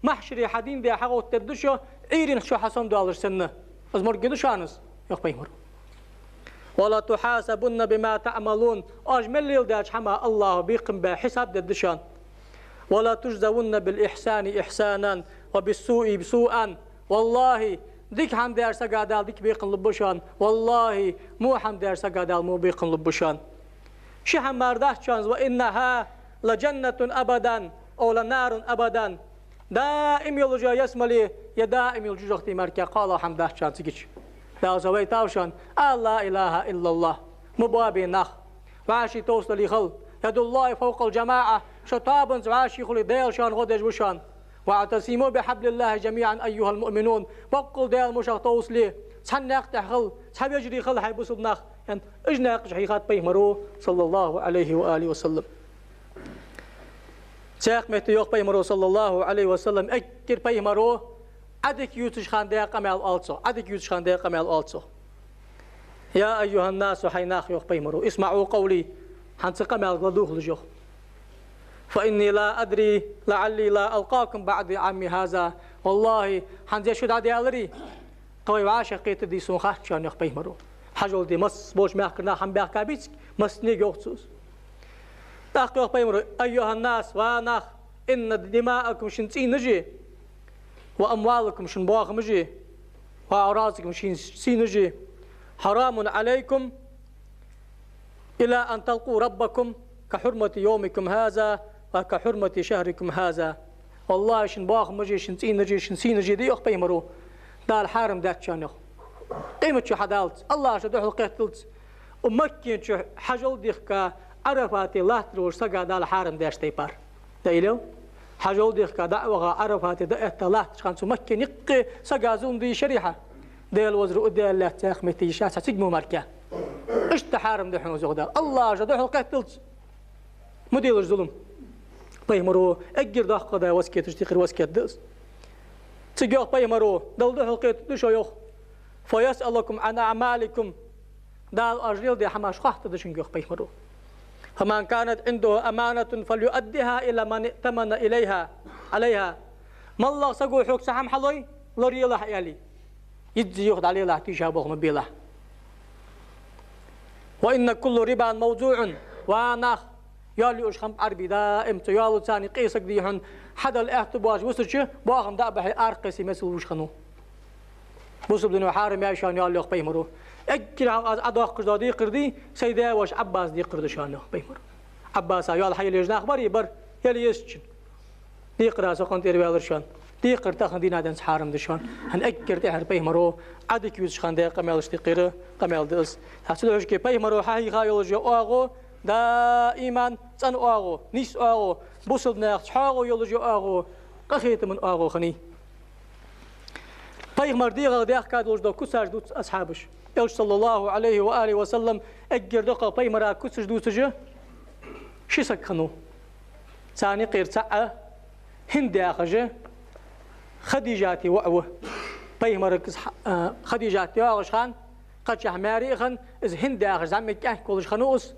махьшаре хьадийнде хьагӀовттадергда шо, Ӏуйрийна шо хьасомадоалаш санна. Из моргга да шоана из, йоах пайхамаро. ولتحاسبن بما تعملون. Оаш мел леладаьча хӀаман Аллахьо бекхам баь хьисап дергда шоана. ولتجزون بالإحسان إحسانا وبالسوء سوءا. Валлахьи, дика хӀама даьча сага Дала дика бекхам лургба шоана. Валлахьи, во хӀама даьча сага Дала во бекхам лургба шоана. Ши хӀама мара дац шоана из: وإنها لجنة أبدا أو لنار أبدا. Даим йолаш я ялсмале, е даим йола жожагӀате мара кхоалагӀа хӀама дац шоана цигача. Дала со вайтав шоана: لا إله إلا الله. Ма боабе нах. ВӀаший товсале хила. يد الله فوق الجماعة. Шо тоабанца вӀаший хуле, Даьла шоана гӀо деш ва шоана. واعتصموا بحبل الله جميعا أيها المؤمنون. Боккъал Даьла мушах товсале. Цхьан наькъа тӀа хила, цхьа вежарий хила хьай бусалба нах, аьнна, уж наькъаш хьийхад пайхамаро, صلى الله عليه وآله وسلم. Цхьаькха метте йоах пайхамаро, صلى الله عليه وسلم, эггара пайхамаро Ӏадика ювцаш хинна даь къамаьл оал цох, Ӏадика ювцаш хинна даь къамаьл оал цох. يا أيها الناس, хӀай нах, йоах пайхамаро, اسمعوا قولي, хӀанз цу къамаьлга ладувгӀалаш, йоах. فإني لا أدري لعلي لا ألقاكم بعد عامي هذا. Валлахьи, хӀанз ер шу дӀадаьларе, тхо вай вӀашагӀкхетаргдий сона хац шоана, йоах пайхамаро. Хьажол де, масса болча мехкара нах хӀама баьхка бицарг, массанега йоах цо из. ТӀаккха йоах пайхамаро: أيها الناس, ва нах, إن دماءكم, шун цӀийнаш, وأموالكم, шун бахамаш, وأعراضكم, шун сийнаш, حرام عليكم إلى أن تلقوا ربكم كحرمة يومكم هذا وكحرمة شهركم هذا. Валлахьи, шун бахамаш, шун цӀийнаш, шун сийнаш да, йоах пайхамаро, Дала хьарам даьд шоана, йоах. Къемат ди хьадаллалца, Аллахӏа шо духьал кхетталца, укх Маккан чу хьажол дехка Ӏарафате латташ волча сага Дала хьарам даьча тайпара. Дайла, хьажол дехка дӀа а ваха, Ӏарафате дӀаэтта латтача хана цу Маккан юкъе сага зулам де йиш яр хьа? Даьла везар, укх Даьла лаьца цхьа метте йиш яц хьа цига мо мара. Иштта хьарам да хьона из, йоах Дала, Аллахӏа шо духьал кхетталца. Ма делаш зулам. Пайхамаро эггара доккха даь васкеташта юкъера васкет да из. Цига йоах пайхамаро, Далла духьал кхетаргда шо, йоах. فيسألكم عن أعمالكم. Дала оаш леладаь хӀамаш хоаттаргда шуга, йоах пайхамаро. فمن كانت عنده أمانة فليؤدها إلى من ائتمن إليها، عليها. МоллагӀа саго хьога цхьа хӀама хьалой, лоръелахь, аьле. Йизза юха дӀалелахь, тийша болх ма белахь. وإن كل ربا موضوع. Ва нах, йоал юаш хиннаб Ӏарбий даим, цу йоалаца къе саг дий хьона, хьадала аьттув боацаш висача, бахам дӀа а бахье, аракхеце миссел лувш хиннав. Бусалба дино хьарам яьй шоана йоал, йоах пайхамаро. Эггара хьалха аз Ӏодоаккхаш дола декхар да, сай даь-воша Ӏаббаса декхар да шоана, йоах пайхамаро. Ӏаббаса йоал хьаелаеш нах барий, бар, ела езачун. Декхар со къинтӀера ваьлар шоана. Декхар тахан дийнахьа денз хьарам да шоана. ХӀана, эггара тӀехьара пайхамаро Ӏадика ювцаш хинна даь къамаьлашта юкъера къамаьл да из. ХӀанз цудухьа пайхамаро хьахьийха йолаш йола оагӀув даим цӀена оагӀув, нийса оагӀув, бусалба наьха чӀоагӀо йолаш йола оагӀув, къахетама оагӀув хиннай. Пайхамара дегӀах даьхка долаш дола куцаш дувц асхьабаша. Элча, صلى الله عليه وآله وسلم, эггара дукхагӀа пайхамара куцаш дувцаш ши саг хиннав. Царна юкъера цаӀ ХӀинда яхаш Хадижата воӀ ва. Пайхамарга из хьа-, а, Хадижат йоагӀача хана, кхычахьа маьре а хинна, из ХӀинда яхаш зӀамига кӀаьнк волаш хиннав из.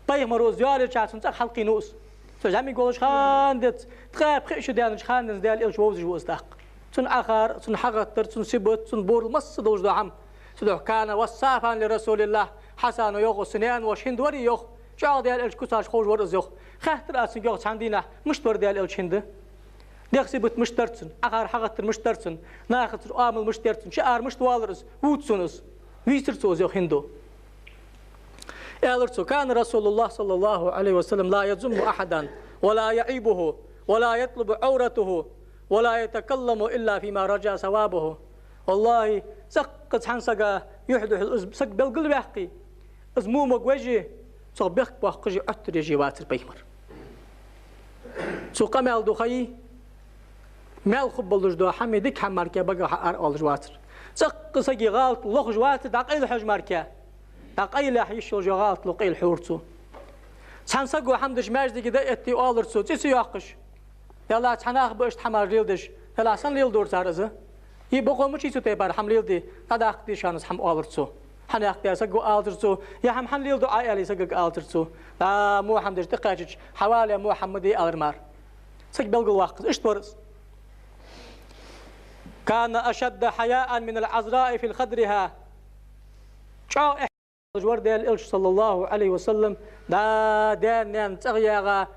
Пайхамаро из йоалаеча хана цун цӀагӀа хьалкхийнав из. Цо зӀамига волча хана денз, ткъаь пхи шу даьннача хана денз Даьла Элча вовзаш ва из тӀаккха. Цун Ӏахар, цун хьагӀаттар, цун сибат, цун бурал, масса долаш дола хӀама. Цудухьа كان وصافا لرسول الله. Хьасана йоах из, са наьна воша ХӀинда варий, йоах. ЧӀоагӀа Даьла Элчан куцаш ховш вар из, йоах. Хаьттар аз цунга, йоах, цхьан дийнахьа, мишта вар Даьла Элча ХӀинда? ДегӀа сибат мишта дар цун, Ӏахар, хьагӀаттар мишта дар цун, нахаца оамал мишта яр цун, шиъар мишта воаллар из, вувц сона из. Вийцар цо из, йоах, ХӀинда. Аьлар цо: كان رسول الله صلى الله عليه وسلم لا يذم أحدا ولا يعيبه ولا يطلب عورته ولا يتكلم إلا فيما رجا ثوابه. Валлахӏи, цӀаккха цхьан сага юхь-духьал из саг белгалваьккхе, из во мог веже, цох бехк боаккхаше, Ӏоттар еш вацар пайхамар. Цо къамаьл духьа, маьл хургболаш дола хӀама, дика хӀама мара багах хьаараоалаш вацар. ЦӀаккха сага гӀалат лохаш вацар, дӀакъайла хьож мара. ДӀакъайлахь йиш йолаш йола гӀалат ло, къайла хьора цо. Цхьан саго хӀама деш маьждиге дӀаэтте, оалар цо, цӀи ца йоаккхаш: Деллахь, цхьа нах ба иштта хӀамаш леладеш. Деллахь, сенна леладора цар из? Е бокъо мичай цу тайпара хӀама леладе? ДӀадаккха деза шоана из хӀама, оалар цо. Хьанехк де саг го, алар цо. Е хӀама хьанна леладу Ӏа, аьле, сагага, алар цо. ДӀа во хӀама деш тӀакхаьчача, хьавале, во хӀама ма де, алар мара. Саг белгалваккха из, иштта вар из. كان أشد حياء من العذراء في خدرها. ЧӀоагӀа эхь хеташ вар Даьла Элча, صلى الله عليه وسلم, да, даьна-наьна цӀагӀа ягӀа,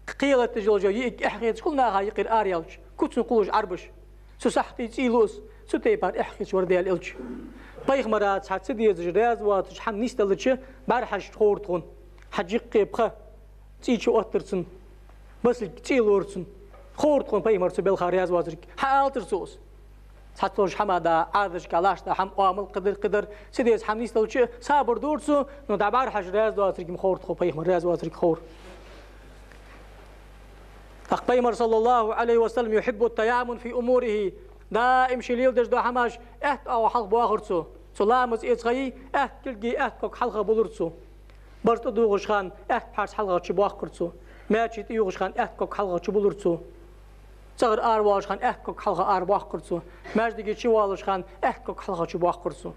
кхелаташ йолча йиӀиг эхь хеташ хул наха юкъера ара яьлча, куцан кхулаш Ӏарбаш. Цу сахьте цӀий лу из, цу тайпара эхь хеташ вар Даьла Элча. Пайхамара цхьа ца дезаш, раьза воацаш хӀама нийсделча, бӀарахьежача ховра тхона. Хьажа юккъе пха цӀий чу оттар цунна, басилг цӀий лора цунна. Ховра тхона пайхамар цу балха раьза воацилга. Хьаалацар цо из. Цхьацца долча хӀаман да, Ӏадаташка латташ да хӀама, оамал кхыдар-кхыдар, ца деза хӀама нийсделча, сабар дора цо, но дӀа бӀарахьежа раьза доацилга-м ховра тхо, пайхамар раьза воацилга ховра. ТӀаккха пайхамар, صلى الله عليه وسلم, يحب التيامن في أموره. Даим ше леладеш дола хӀамаш аьтта оагӀув хьалха боахар цо. Цо ламаз эца ха йий, аьтта кулги, аьтта ког хьалха булар цо. Барзкъа тӀадувхаш хана аьтта пхьарс хьалха чубоаккхар цо. Маьче тӀаювхаш хана аьтта ког хьалха чубулар цо. ЦӀагӀара аравоалаш хана аьтта ког хьалха арабоаккхар цо. Маьждиге чувоалаш хана аьтта ког хьалха чубоаккхар цо.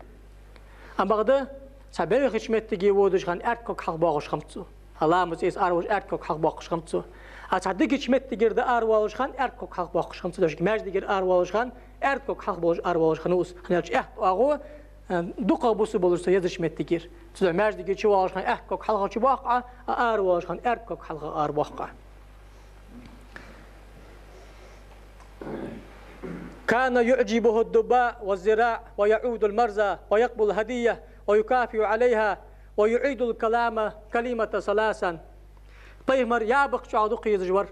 Ам бакъда, цхьа бӀехача моттиге водаш хана аьрда ког хьалха боаккхаш хиннаб цо. Ламаз эца араволаш аьрда ког хьалха боаккхаш хиннаб цо. А цхьа дикача моттигера дӀааравоалаш хана аьрда ког хьалха боаккхаш хиннаб цо. Дош маьждигера аравоалаш хана аьрда ког хьалха болаш аравоалаш хиннав из. ХӀана аьлча аьтта оагӀув, э, дукхагӀа бусалба болаш цо езача моттигера. Цудухьа маьждиге чувоалаш хана аьрда ког хьалха чубоаккх Ӏа, а аравоалаш хана аьрда ког хьалха арабоаккх Ӏа. كان يعجبه الدباء والزراع ويعود المرزا ويقبل الهدية ويكافئ عليها ويعيد الكلام كلمة ثلاثا. Пайхамар ябакх чӀоагӀа дукха езаш вар.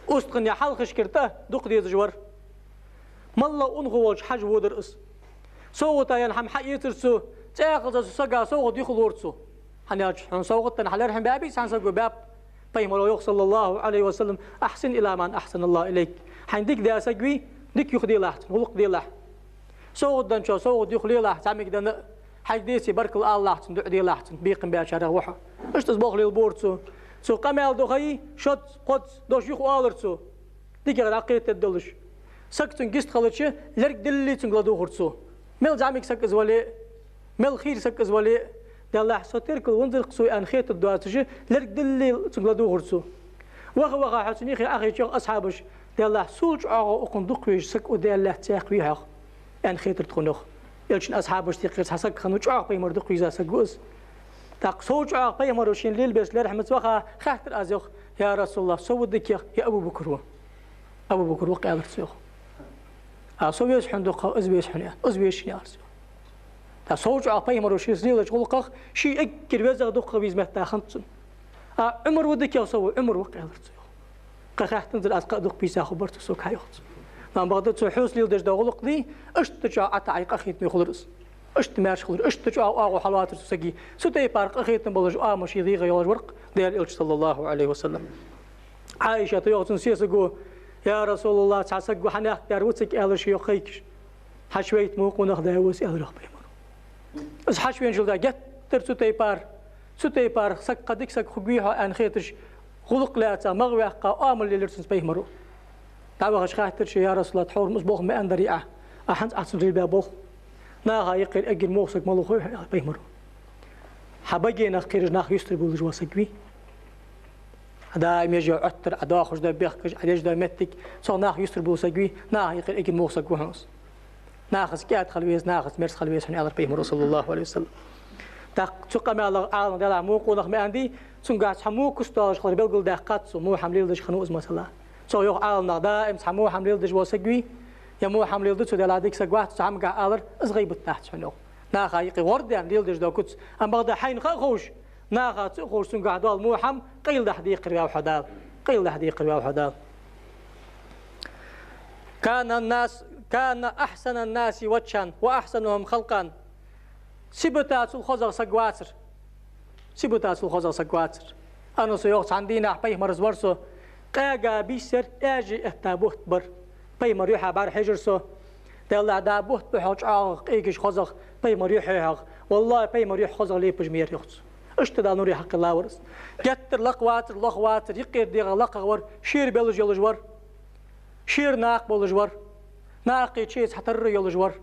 УстагӀа хьалхашкара тӀа дукха дезаш вар. Малла унахо волча хьажа водар из. СовгӀата енна хӀама хьаэцар цо, цӀаькхаза цу сага совгӀат юхалора цо. ХӀана аьлча хьона совгӀат денна хьа лерхӀам баьбий, цхьан саго баьб. Пайхамаро йоах, صلى الله عليه وسلم: أحسن إلى من أحسن الله إليك. Хьайна дика даь саг вий, дика юхаделахь цунна, гӀулакх делахь. СовгӀат денначоа совгӀат юхалелахь, зӀамига денна а, хьайга деце баркал алалахь цунна, дуӀа делахь цунна, бекхам баьчарех ва хьо. Иштта из болх лелабора цо. Цо къамаьл ду ха йий, шозза, кхозза дош юхаоалар цо. ДикагӀа дӀакхетадолаш. Саг цунга йист хилча, лерг дилли цунга ладувгӀар цо. Мел зӀамига саг из вале а, мел хийра саг из вале а, Деллахь, со теркал ванзар-кх цо, аьнна хетаргдоацаш, лерг дилли цунга ладувгӀар цо. Ваха-ваха хьо цун юхе Ӏохайча, йоах асхьабаша: Деллахь, сол чӀоагӀа укхунна дукха везаш саг ва, Даьла лаьтта цхьаькха вий хьох, аьнна хетар тхона, йоах. Элчан асхьабашта юкъера цхьа саг хиннав, чӀоагӀа пайхамар дукха веза саг ва из. ТӀаккха сол чӀоагӀа пайхамаро шийна лелабеш лерхӀамца ваха, хаьттар аз, йоах: Я Расулаллахь, со ва дикагӀа, е Абу Бакр ва? Абу Бакр ва-кх, аьлар цо, йоах. А со веза хьона дукхагӀа, из веза хьона, из веза шийна, аьлар цо. ТӀаккха сол чӀоагӀа пайхамаро шийца лелача гӀулакхах ше эггара везагӀа дукхагӀа веза метта хиннад цунна. А Ӏумар ва дикагӀа, со ва, Ӏумар ва-кх, аьлар цо, йоах. Кхы хаьттанзар аз кхы а дукха бийса хургбар цо сога, йоах цо. Амма бакъда цо хьоца леладеш дола гӀулакх дий, иштта чӀоагӀа ӀотаӀа, къахетаме хулар из. Иштта маьрша хулар, иштта чӀоагӀа оагӀув хьалоацар цу сага. Цу тайпара къахетам болаш, оамал ший дегӀа йолаш вар-кх Даьла Элча, صلى الله عليه وسلم. Ӏайшата йоах цун сесаго: Я Расулаллахь, цхьа саг ва хьанехк дар, вицаг, аьлар ше, йоах, кхайкаш. Хьачувайта мо къонах да ва из, аьлар, йоах, пайхамаро. Из хьачувеначул тӀехьагӀа геттара цу тайпара, цу тайпара саг, кхы дика саг хургвий хьо, аьнна хеташ, гӀулакх лаьца, магӀа ваьккха, оамал лелар цунца пайхамаро. ДӀавахача хаьттар ше: Я Расулаллахь, тхьовра-м из болх ма аьннадарий Ӏа, Ӏа хӀанз Ӏа цунна лелабаь болх? Наха юкъера эггара муха саг малув хой хьона, аьлар пайхамаро. Хьа багенах кхераш нах юстарбувлаш вола саг вий? Даим ежа Ӏоттар, Ӏа доахаш да бехкаш, Ӏа деш да моттиг, цох нах юстарбувла саг вий? Наха юкъера эггара муха саг ва хьона из. Нахаца кӀаьда хила веза, нахаца мерза хила веза хьона, аьлар пайхамаро, صلى الله عليه وسلم. ТӀаккха цу къамаьлах Ӏаламнаха, Деллахь, во къонах ма аьннадий, цунгахь цхьа во куц долаш хилар белгалдаьккхад цо, во хӀама леладеш хиннав из, масала. Цо йоах Ӏаламнаха: даим цхьа во хӀама леладеш вола саг вий, е во хӀама леладу цо, Деллахь, дика саг вац цо, цхьа хӀамагахь алар, из гӀийбат дац хьона, йоах. Наха юкъе гӀор даьнна леладеш дола куц, амма бакъда хьайна ха а ховш, наха ца а ховш, цунгахь дола во хӀама къайладахьа декхар ваьв хьо Дала, къайладахьа декхар ваьв хьо Дала. كان الناس، كان أحسن الناس وجها وأحسنهم خلقا. Сибата цул хозагӀа саг вацар. Сибата цул хозагӀа саг вацар. Анаса йоах: цхьан дийнахьа пайхамарца вар со, къаьга бийсар, аьжий этта бутт бар. Пайхамара юхьа бӀарахьежар со. Деллахь, да, бутт ба хьогӀ чӀоагӀа къегаш, хозагӀа, пайхамара юхь я хьогӀ. Валлахьи, пайхамара юхь хозагӀа лепаш ма яр, йоах цо. Иштта Дала нуре хьакхелла вар из. Геттара лакха вацар, лоха вацар, юкъера дегӀа лакхагӀа вар, шера белаж йолаш вар, шера накха болаш вар, накхий чеца хьатарра йолаш вар,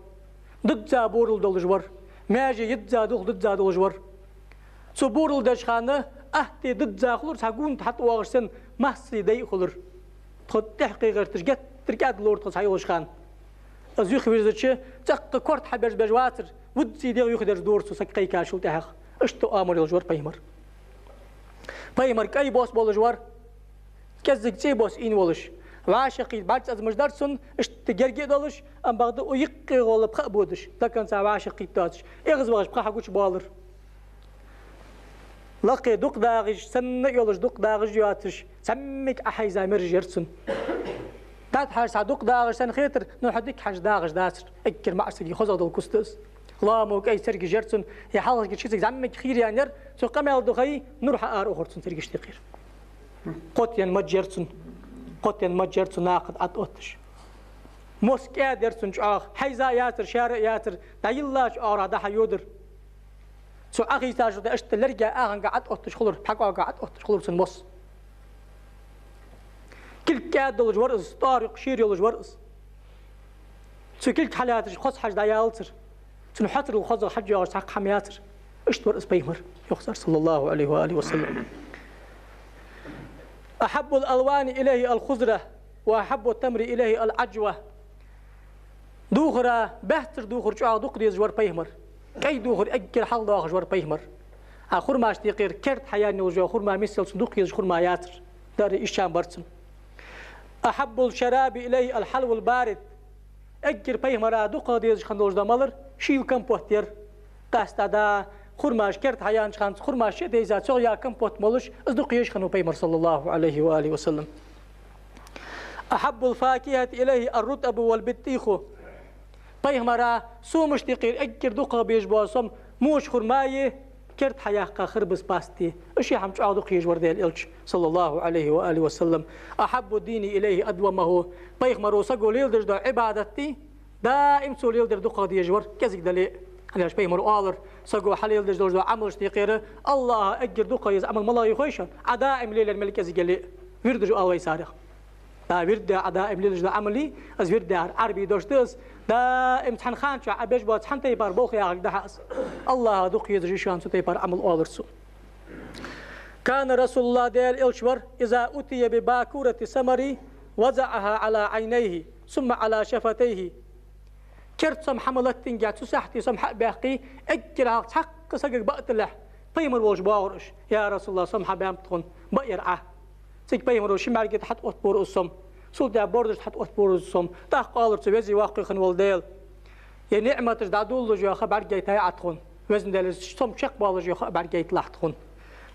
дизза бурал долаш вар, маьже йизза, дулх дизза долаш вар. Цу бурал деча хана атта дизза хулар, цхьа гунта хьатӀавоагӀаш санна, массий дай хулар. Тхо тӀехьа кхийгӀерташ геттара кӀаьда лора тхо цхьайолча хана. Из юхавирзача, цӀаккха корта хьабеш-беш вацар, вуззий дегӀ юхадерза дора цо саг кхайкачул тӀехьагӀа. Иштта оамар йолаш вар пайхамар. Пайхамар кӀай бос болаш вар, кӀеззига цӀий бос ийна волаш. ВӀашагӀкхийтта бӀарг цӀазамаш дар цун, иштта герга а долаш, ам бакъда укх юккъе гӀолла пха а бодаш, до конца вӀашагӀкхийтта доацаш, эгӀазвахаш пха хьагучабоалар. Лакхе дукха дагӀаш, санна а йолаш дукха дагӀаш а йоацаш, зӀамига Ӏохьайза мераж яр цун. ДӀатӀахьежа цхьа дукха дагӀаш санна хетар, но хьадика хьежа дагӀаш дацар. Эггара маӀача сага хозагӀа дола куста из. Лоамо кӀай сергаш яр цун, е хьалхашкара ши саг зӀамига хийра яьнна яр, цо къамаьл духьа нур хьаара ухар цун сергашта юкъера. Кхоттаяь маж яр цун, кхоттаяь маж яр цун накха тӀа Ӏоотташ. Мос кӀаьда яр цун чӀоагӀа, хьайза а яцар, шаьра а яцар, дӀайиллача оагӀорахьа дӀа-хьа йодар. Цо Ӏохийсачул тӀехьагӀа иштта лерга, аханга Ӏоотташ хулар, пхьакӀоага Ӏоотташ хулар цун мос. Кулг кӀаьда долаш вар из, тӀоара юкъ шера йолаш вар из. Цу кулга хьалаьцача хоза хьаж дӀаялацар. Цун хьоцарал хозагӀа хьаж йоагӀаш цхьаккха хӀама яцар. Иштта вар из пайхамар, йоах цар, صلى الله عليه وآله وسلم. أحب الألوان إليه الخضرة، وأحب التمر إليه العجوة. Духара, баьццара духар чӀоагӀа дукха дезаш вар пайхамар. КӀай духар эггара хьалха доахаш вар пайхамар. А хурмашта юкъера керда хьаяьнна йолаш йола хурма миссел цун дукха езаш хурма яцар. Дара ишчам бар цун. أحب الشراب إليه الحلو البارد. Эггара пайхамара дукха дезаш хинна долаш дола малар шийла компот яр. Къаьстта да, хурмаш керда хьаяьннача хана хурмаш чу а дайза, цох яь компот молаш, из дукха езаш хиннав пайхамар, صلى الله عليه وآله وسلم. أحب الفاكهة إليه الرطب والبطيخ. Пайхамара сомашта юкъера эггара дукха безаш бола сом моча хурмаи, керда хьаяьккха харбаза пастеи. Уж ши хӀама чӀоагӀа дукха езаш вар Даьла элча, صلى الله عليه وآله وسلم. أحب الدين إليه أدومه. Пайхамаро саго леладеш дола Ӏибадатеи, даим цо леладер дукха дезаш вар, кӀезига дале а. ХӀана аьлча пайхамаро оалар: саго хьалеладеш долаш дола Ӏамалашта юкъера АллахӀа эггара дукха еза Ӏамал малагӀа я хой шоана? Ӏа даим лелаяр мел кӀезига яле а. Вирдаш оал вай царех. Да, вирд да, Ӏа даим лелаш да Ӏамал, из вирд да, Ӏарбий дош да из, даим цхьан хана чу Ӏа беш бола цхьан тайпара болх яхилга да хьа из. АллахӀа дукха езаш я шоана цу тайпара Ӏамал оалар цо. كان رسول الله, Даьла элча вар, إذا أتي بباكورة الثمر وضعها على عينيه ثم على شفتيه. Керда сом хьа ма латтинге, цу сахьте сом хьа а баьккхе, эггара хьалха цхьаккха сагага баа тиллалехь, пайхамар волча боагӀар уж: «Я РасулаллахӀ, сом хьабаьннаб тхона, баа ер Ӏа». Цига пайхамаро ши бӀаргий тӀа хьатӀаоттабора из сом, цул тӀехьагӀа борзаш тӀа хьатӀаоттабора из сом. ТӀаккха оалар цо: «Веза-воккха хинна вола Даьла, ер ниӀматаш дӀадолалуш йола ха бӀаргагойтий Ӏа тхона? Веза Даьла, ер сом чакхбоалаш йола ха бӀаргагойталахь тхона».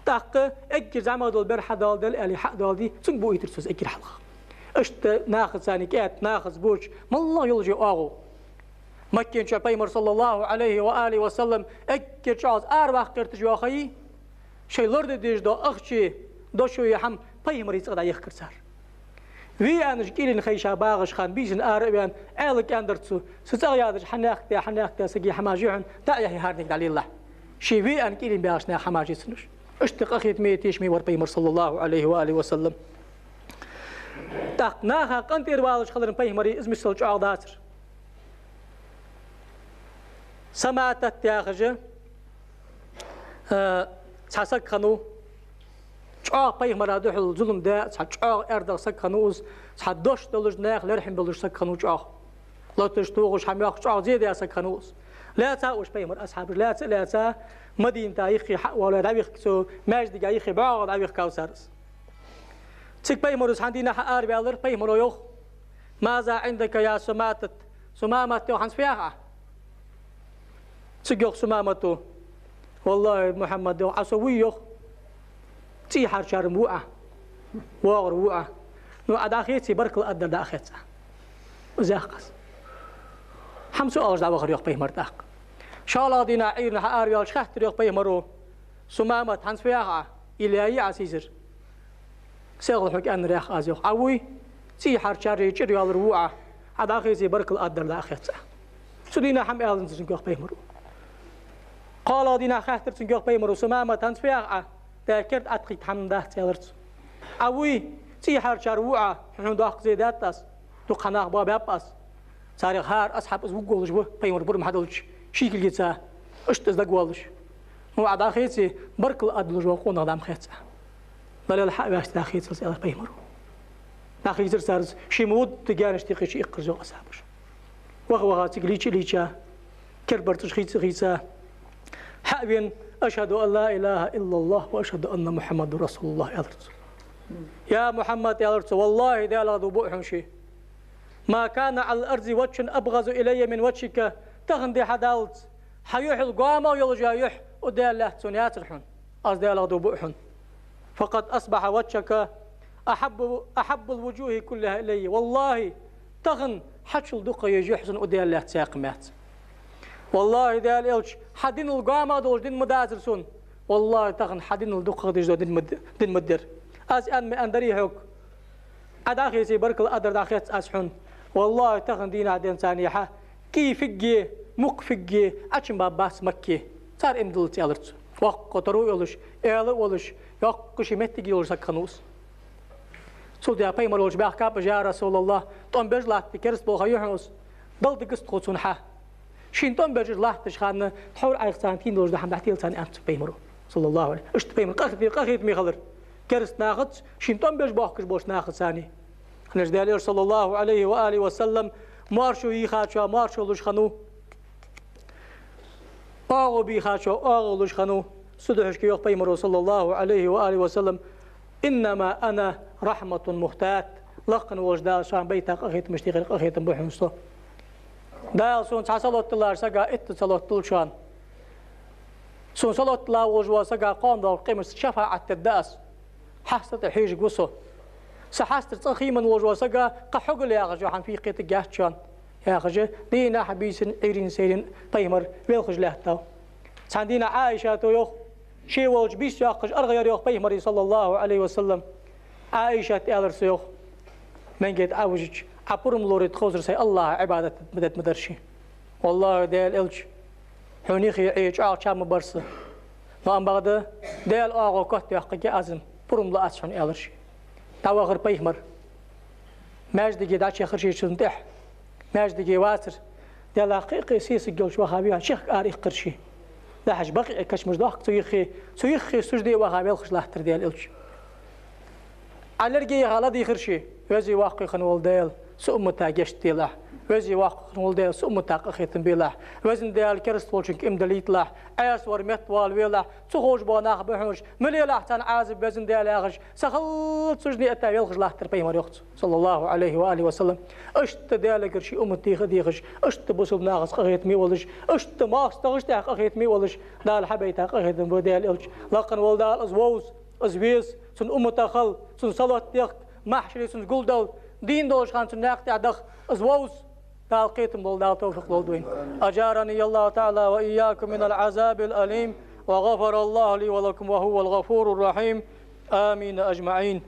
ТӀаккха эггара зӀамагӀа дола бер хьадоаладаьд аьле, хьа а доаладе, цунга буийттар цо из эггара хьалха. Иштта нахаца цхьана кӀаьда, нахаца боча, моллагӀа йолаш я оагӀув. Маккан чу пайхамар, صلى الله عليه وآله وسلم, эггара чӀоагӀа из араваккха гӀерташ йола ха йий, шоай лораде дезаш дола ахчеи дошуи хӀама пайхамара цӀагӀа дӀаехкар цар. Ве аьнна кӀийлен хай ша багӀача хана, бийсанна ара а ваьнна, Ӏаьлага аьннадар цо: «Са цӀагӀа ядача хьанехк да, хьанехк да сага хӀамаш я хьона, дӀа а яхье, хӀаранега дӀалелалахь». Ше ве аьнна кӀийлен багӀача наьха хӀамаш яцар уж. Иштта къахетаме, тешаме вар пайхамар, صلى الله عليه وآله وسلم. ТӀаккха наха къинтӀера валаш хилар пайхамара из миссел чӀоагӀа дацар. Саматат яхаш, а, цхьа саг хиннав, чӀоагӀа пайхамара духьал зулам даь, цхьа чӀоагӀа аьрдагӀа саг хиннав из, цхьа дош долаш, наьха лерхӀам болаш саг хиннав чӀоагӀа. Лоташ, тохаш, хӀама йоаккхаш, чӀоагӀа зе даь саг хиннав из. Лаьцав уж пайхамара асхьабаш, лаьца а лаьца, Мадината юххе хьа а воалаваь, дӀавихкав цо, маьждига юххе бӀоагӀа дӀавихкав цар из. Цига пайхамаро цхьан дийнахьа араваьлар, пайхамаро йоах: «ماذا عندك يا ثمامة؟» Сумамат, йоах, хӀанз фу ях Ӏа? Цига йоах Сумамато: «والله, Мухьаммад, йоах, Ӏа со вуй, йоах, цӀий хьарчар-м ва Ӏа, воагӀар ва Ӏа. Ну, Ӏа дӀахеце, баркал аргдар дӀа а хет Ӏа». Из яхаш хӀама ца оалаш дӀавахар, йоах, пайхамар тӀаккха. ШоллагӀа дийнахьа Ӏуйрийна хьаараваьлча хаьттар, йоах, пайхамаро: «Сумамат, хӀанз фу ях Ӏа? Или яй Ӏа сийсар?» «Сагал хьога аьннар ях аз, йоах. Ӏа вуй, цӀий хьарчар е чӀир йоалар ва Ӏа. Ӏа дӀахеце, баркал аргдар дӀа а хет Ӏа». Цу дийнахьа хӀама аьннад цунга, йоах, пайхамаро. КхоалагӀа дийнахьа хаьттар цунга, йоах пайхамаро: «Сумама, хӀанз фу йоах Ӏа? Даьла керда Ӏа тӀакхийтта хӀама дац», — аьлар цо. «Ӏа вуй, цӀий хьарчар ва Ӏа, хьона доккха зе даьд аз, дукха хьанах боабаьб аз. Царех хӀара асхьаб из вугаргволаш ва, пайхамар пурам хьаделча, ший кулгаца, иштта из дагавоалаш. Ну, Ӏа дӀахеце, баркал ала долаш вола къонах да-м хеций Ӏа». «Далел хьа а ваьшта дӀахецалца», — аьлар пайхамаро. ДӀахийцар цар из, ший ма вудда гаьнаш тӀа кхийтта иккхар из, йоах, асхьабаша. Ваха-ваха цига лийча а лийча, керда барзкъаш хийца а хийца, хьа а вена: «أشهد أن لا إله إلا الله وأشهد أن محمدا رسول الله», — аьлар цо. «Я Мухьаммад, — аьлар цо, — валлахӀи, Даьлах дув буъ хьона ший. ما كان على الأرض وجه أبغض إلي من وجهك. Тахан ди хьадаллалца хьа юхьал гоамагӀа йолаш йола юхь укх Даьла лаьтта сона яцар хьона. Аз Даьлах дув буъ хьона. فقد أصبح وجهك أحب، أحب الوجوه كلها إلي. ВаллахӀи, тахан хьачул дукха еза юхь сона укх Даьла лаьтта сакъа меца. ВаллахӀи, Даьла элча, хьа динал гоамагӀа долаш дин ма дацар сона. ВаллахӀи, тахан хьа динал дукхагӀа дезаш дола дин ма д-, дин ма дер. Аз аьнна ма аьннадарий хьога? Ӏа дӀахеце, баркал адар дӀахец аз хьона. ВаллахӀи, тахан дийнахьа денз царна хьа кӀий фигге, мукх фигге Ӏочубаьб бац Макке. Цар иман диллалца», — аьлар цо. Воккха таро а йолаш, аьла а волаш, йоккха ший моттиг йолаш саг хиннав из. Цул тӀехьа пайхамар волча баьхкаб из: «Я РасулаллахӀ, тӀом беш латта керста болх ха я хьона из. Дала дагастхо цунна хьа». Шийна тӀом беш латтача хана тхьовра Ӏайха царна тийна долаш дола хӀама дӀателац царна, аьннад цо пайхамаро, саллаллахӀу Ӏалайхи. Иштта пайхамар къахетаме, къахетаме хилар керста нахаца, шийна тӀом беш боахкаш болча нахаца царна. ХӀана аьлча Даьла элча, саллаллахӀу Ӏалайхи ва алихӀи ва саллам, моаршо йийхачоа моаршо луш хиннав, оагӀув бийхачоа оагӀув луш хиннав. Цудухьа йоах пайхамаро, саллаллахӀу Ӏалайхи ва алихӀи ва саллам: «إنما أنا رحمة مهداة». Лакха волча Дала шийна баьха къахетамашта юкъера къахетам ба хьона со. Дала сона цхьа салот диллача сага итт салот дул шоана. Сона салот дилла волаш волча сага кхоана долча къематдийнахьа шафаӀат дергда аз. Хьаста тӀа хьежаргва со. Са хьастара цӀагӀа хийман волаш волча сага кхы хьогал яхаш йола хӀама фу кхетарг яц шоана, яхаш, дийнахьа, бийсанна, Ӏуйранна, сайранна пайхамар велхаш лаьттав. Цхьан дийнахьа Ӏайшата, йоах, ше волча бийса йоаккхаш аргӀа яр, йоах, пайхамара, саллаллахӀу Ӏалайхи ва саллам. Ӏайшата аьлар цо, йоах: «Маьнге тӀа Ӏа вижача, Ӏа пурам лорийта ховзар сай АллахӀа Ӏибадат дергда ма дарий ший». «ВаллахӀи, Даьла элча, хьона юхе Ӏе чӀоагӀа чам ма бар са. Но амма бакъда Даьла оагӀув котъяккхаргья аз-м, пурам луац хьона», — аьлар ше. ДӀавахар пайхамар. Маьждиге дӀачуяхар ше цунна тӀехьа. Маьждиге вацар. Даьлах кхы а кхы сесаг йолаш ваха ве, чехка ара иккхар ше. Дахьаш Бакъиъ кашамаш дохк цу юхе, цу юхе сужде а ваха велхаш латтар Даьла элча. Ӏа лерге яха ладийгӀар ше: «Веза-воккха хинна вола Даьла, са уммата гешт делахь. Веза-воккха хинна вола Даьла, са уммата къахетам белахь. Везан Даьла, керста волчунга иман далийталахь. Ӏаьса вар меттавала велахь. Ца ховш бола нах ба хьона уж. Ма лелахь царна Ӏазап, Везан Даьла», — яхаш, са хала сужде а этта велхаш латтар пайхамар, йоах цо, саллаллахӀу Ӏалайхи ва алихӀи ва саллам. Иштта Даьлагара ший уммат дийха а дийхаш, иштта бусалба нахаца къахетаме а волаш, иштта моастагӀашта тӀехьа къахетаме а волаш, Дала хьабайта къахетам ба Даьла элча. Лакха вола Дала из вовза, из веза, цун умматах хила, цунна салот дехка, махьшаре цунца гулдала, дийна долча хана цун наькъа тӀа даха, из вовза. Дала кхетам лолда, Дала товфикъ лолда вайна. أجارني الله تعالى وإياكم من العذاب الأليم، وغفر الله لي ولكم، وهو الغفور الرحيم. آمين أجمعين.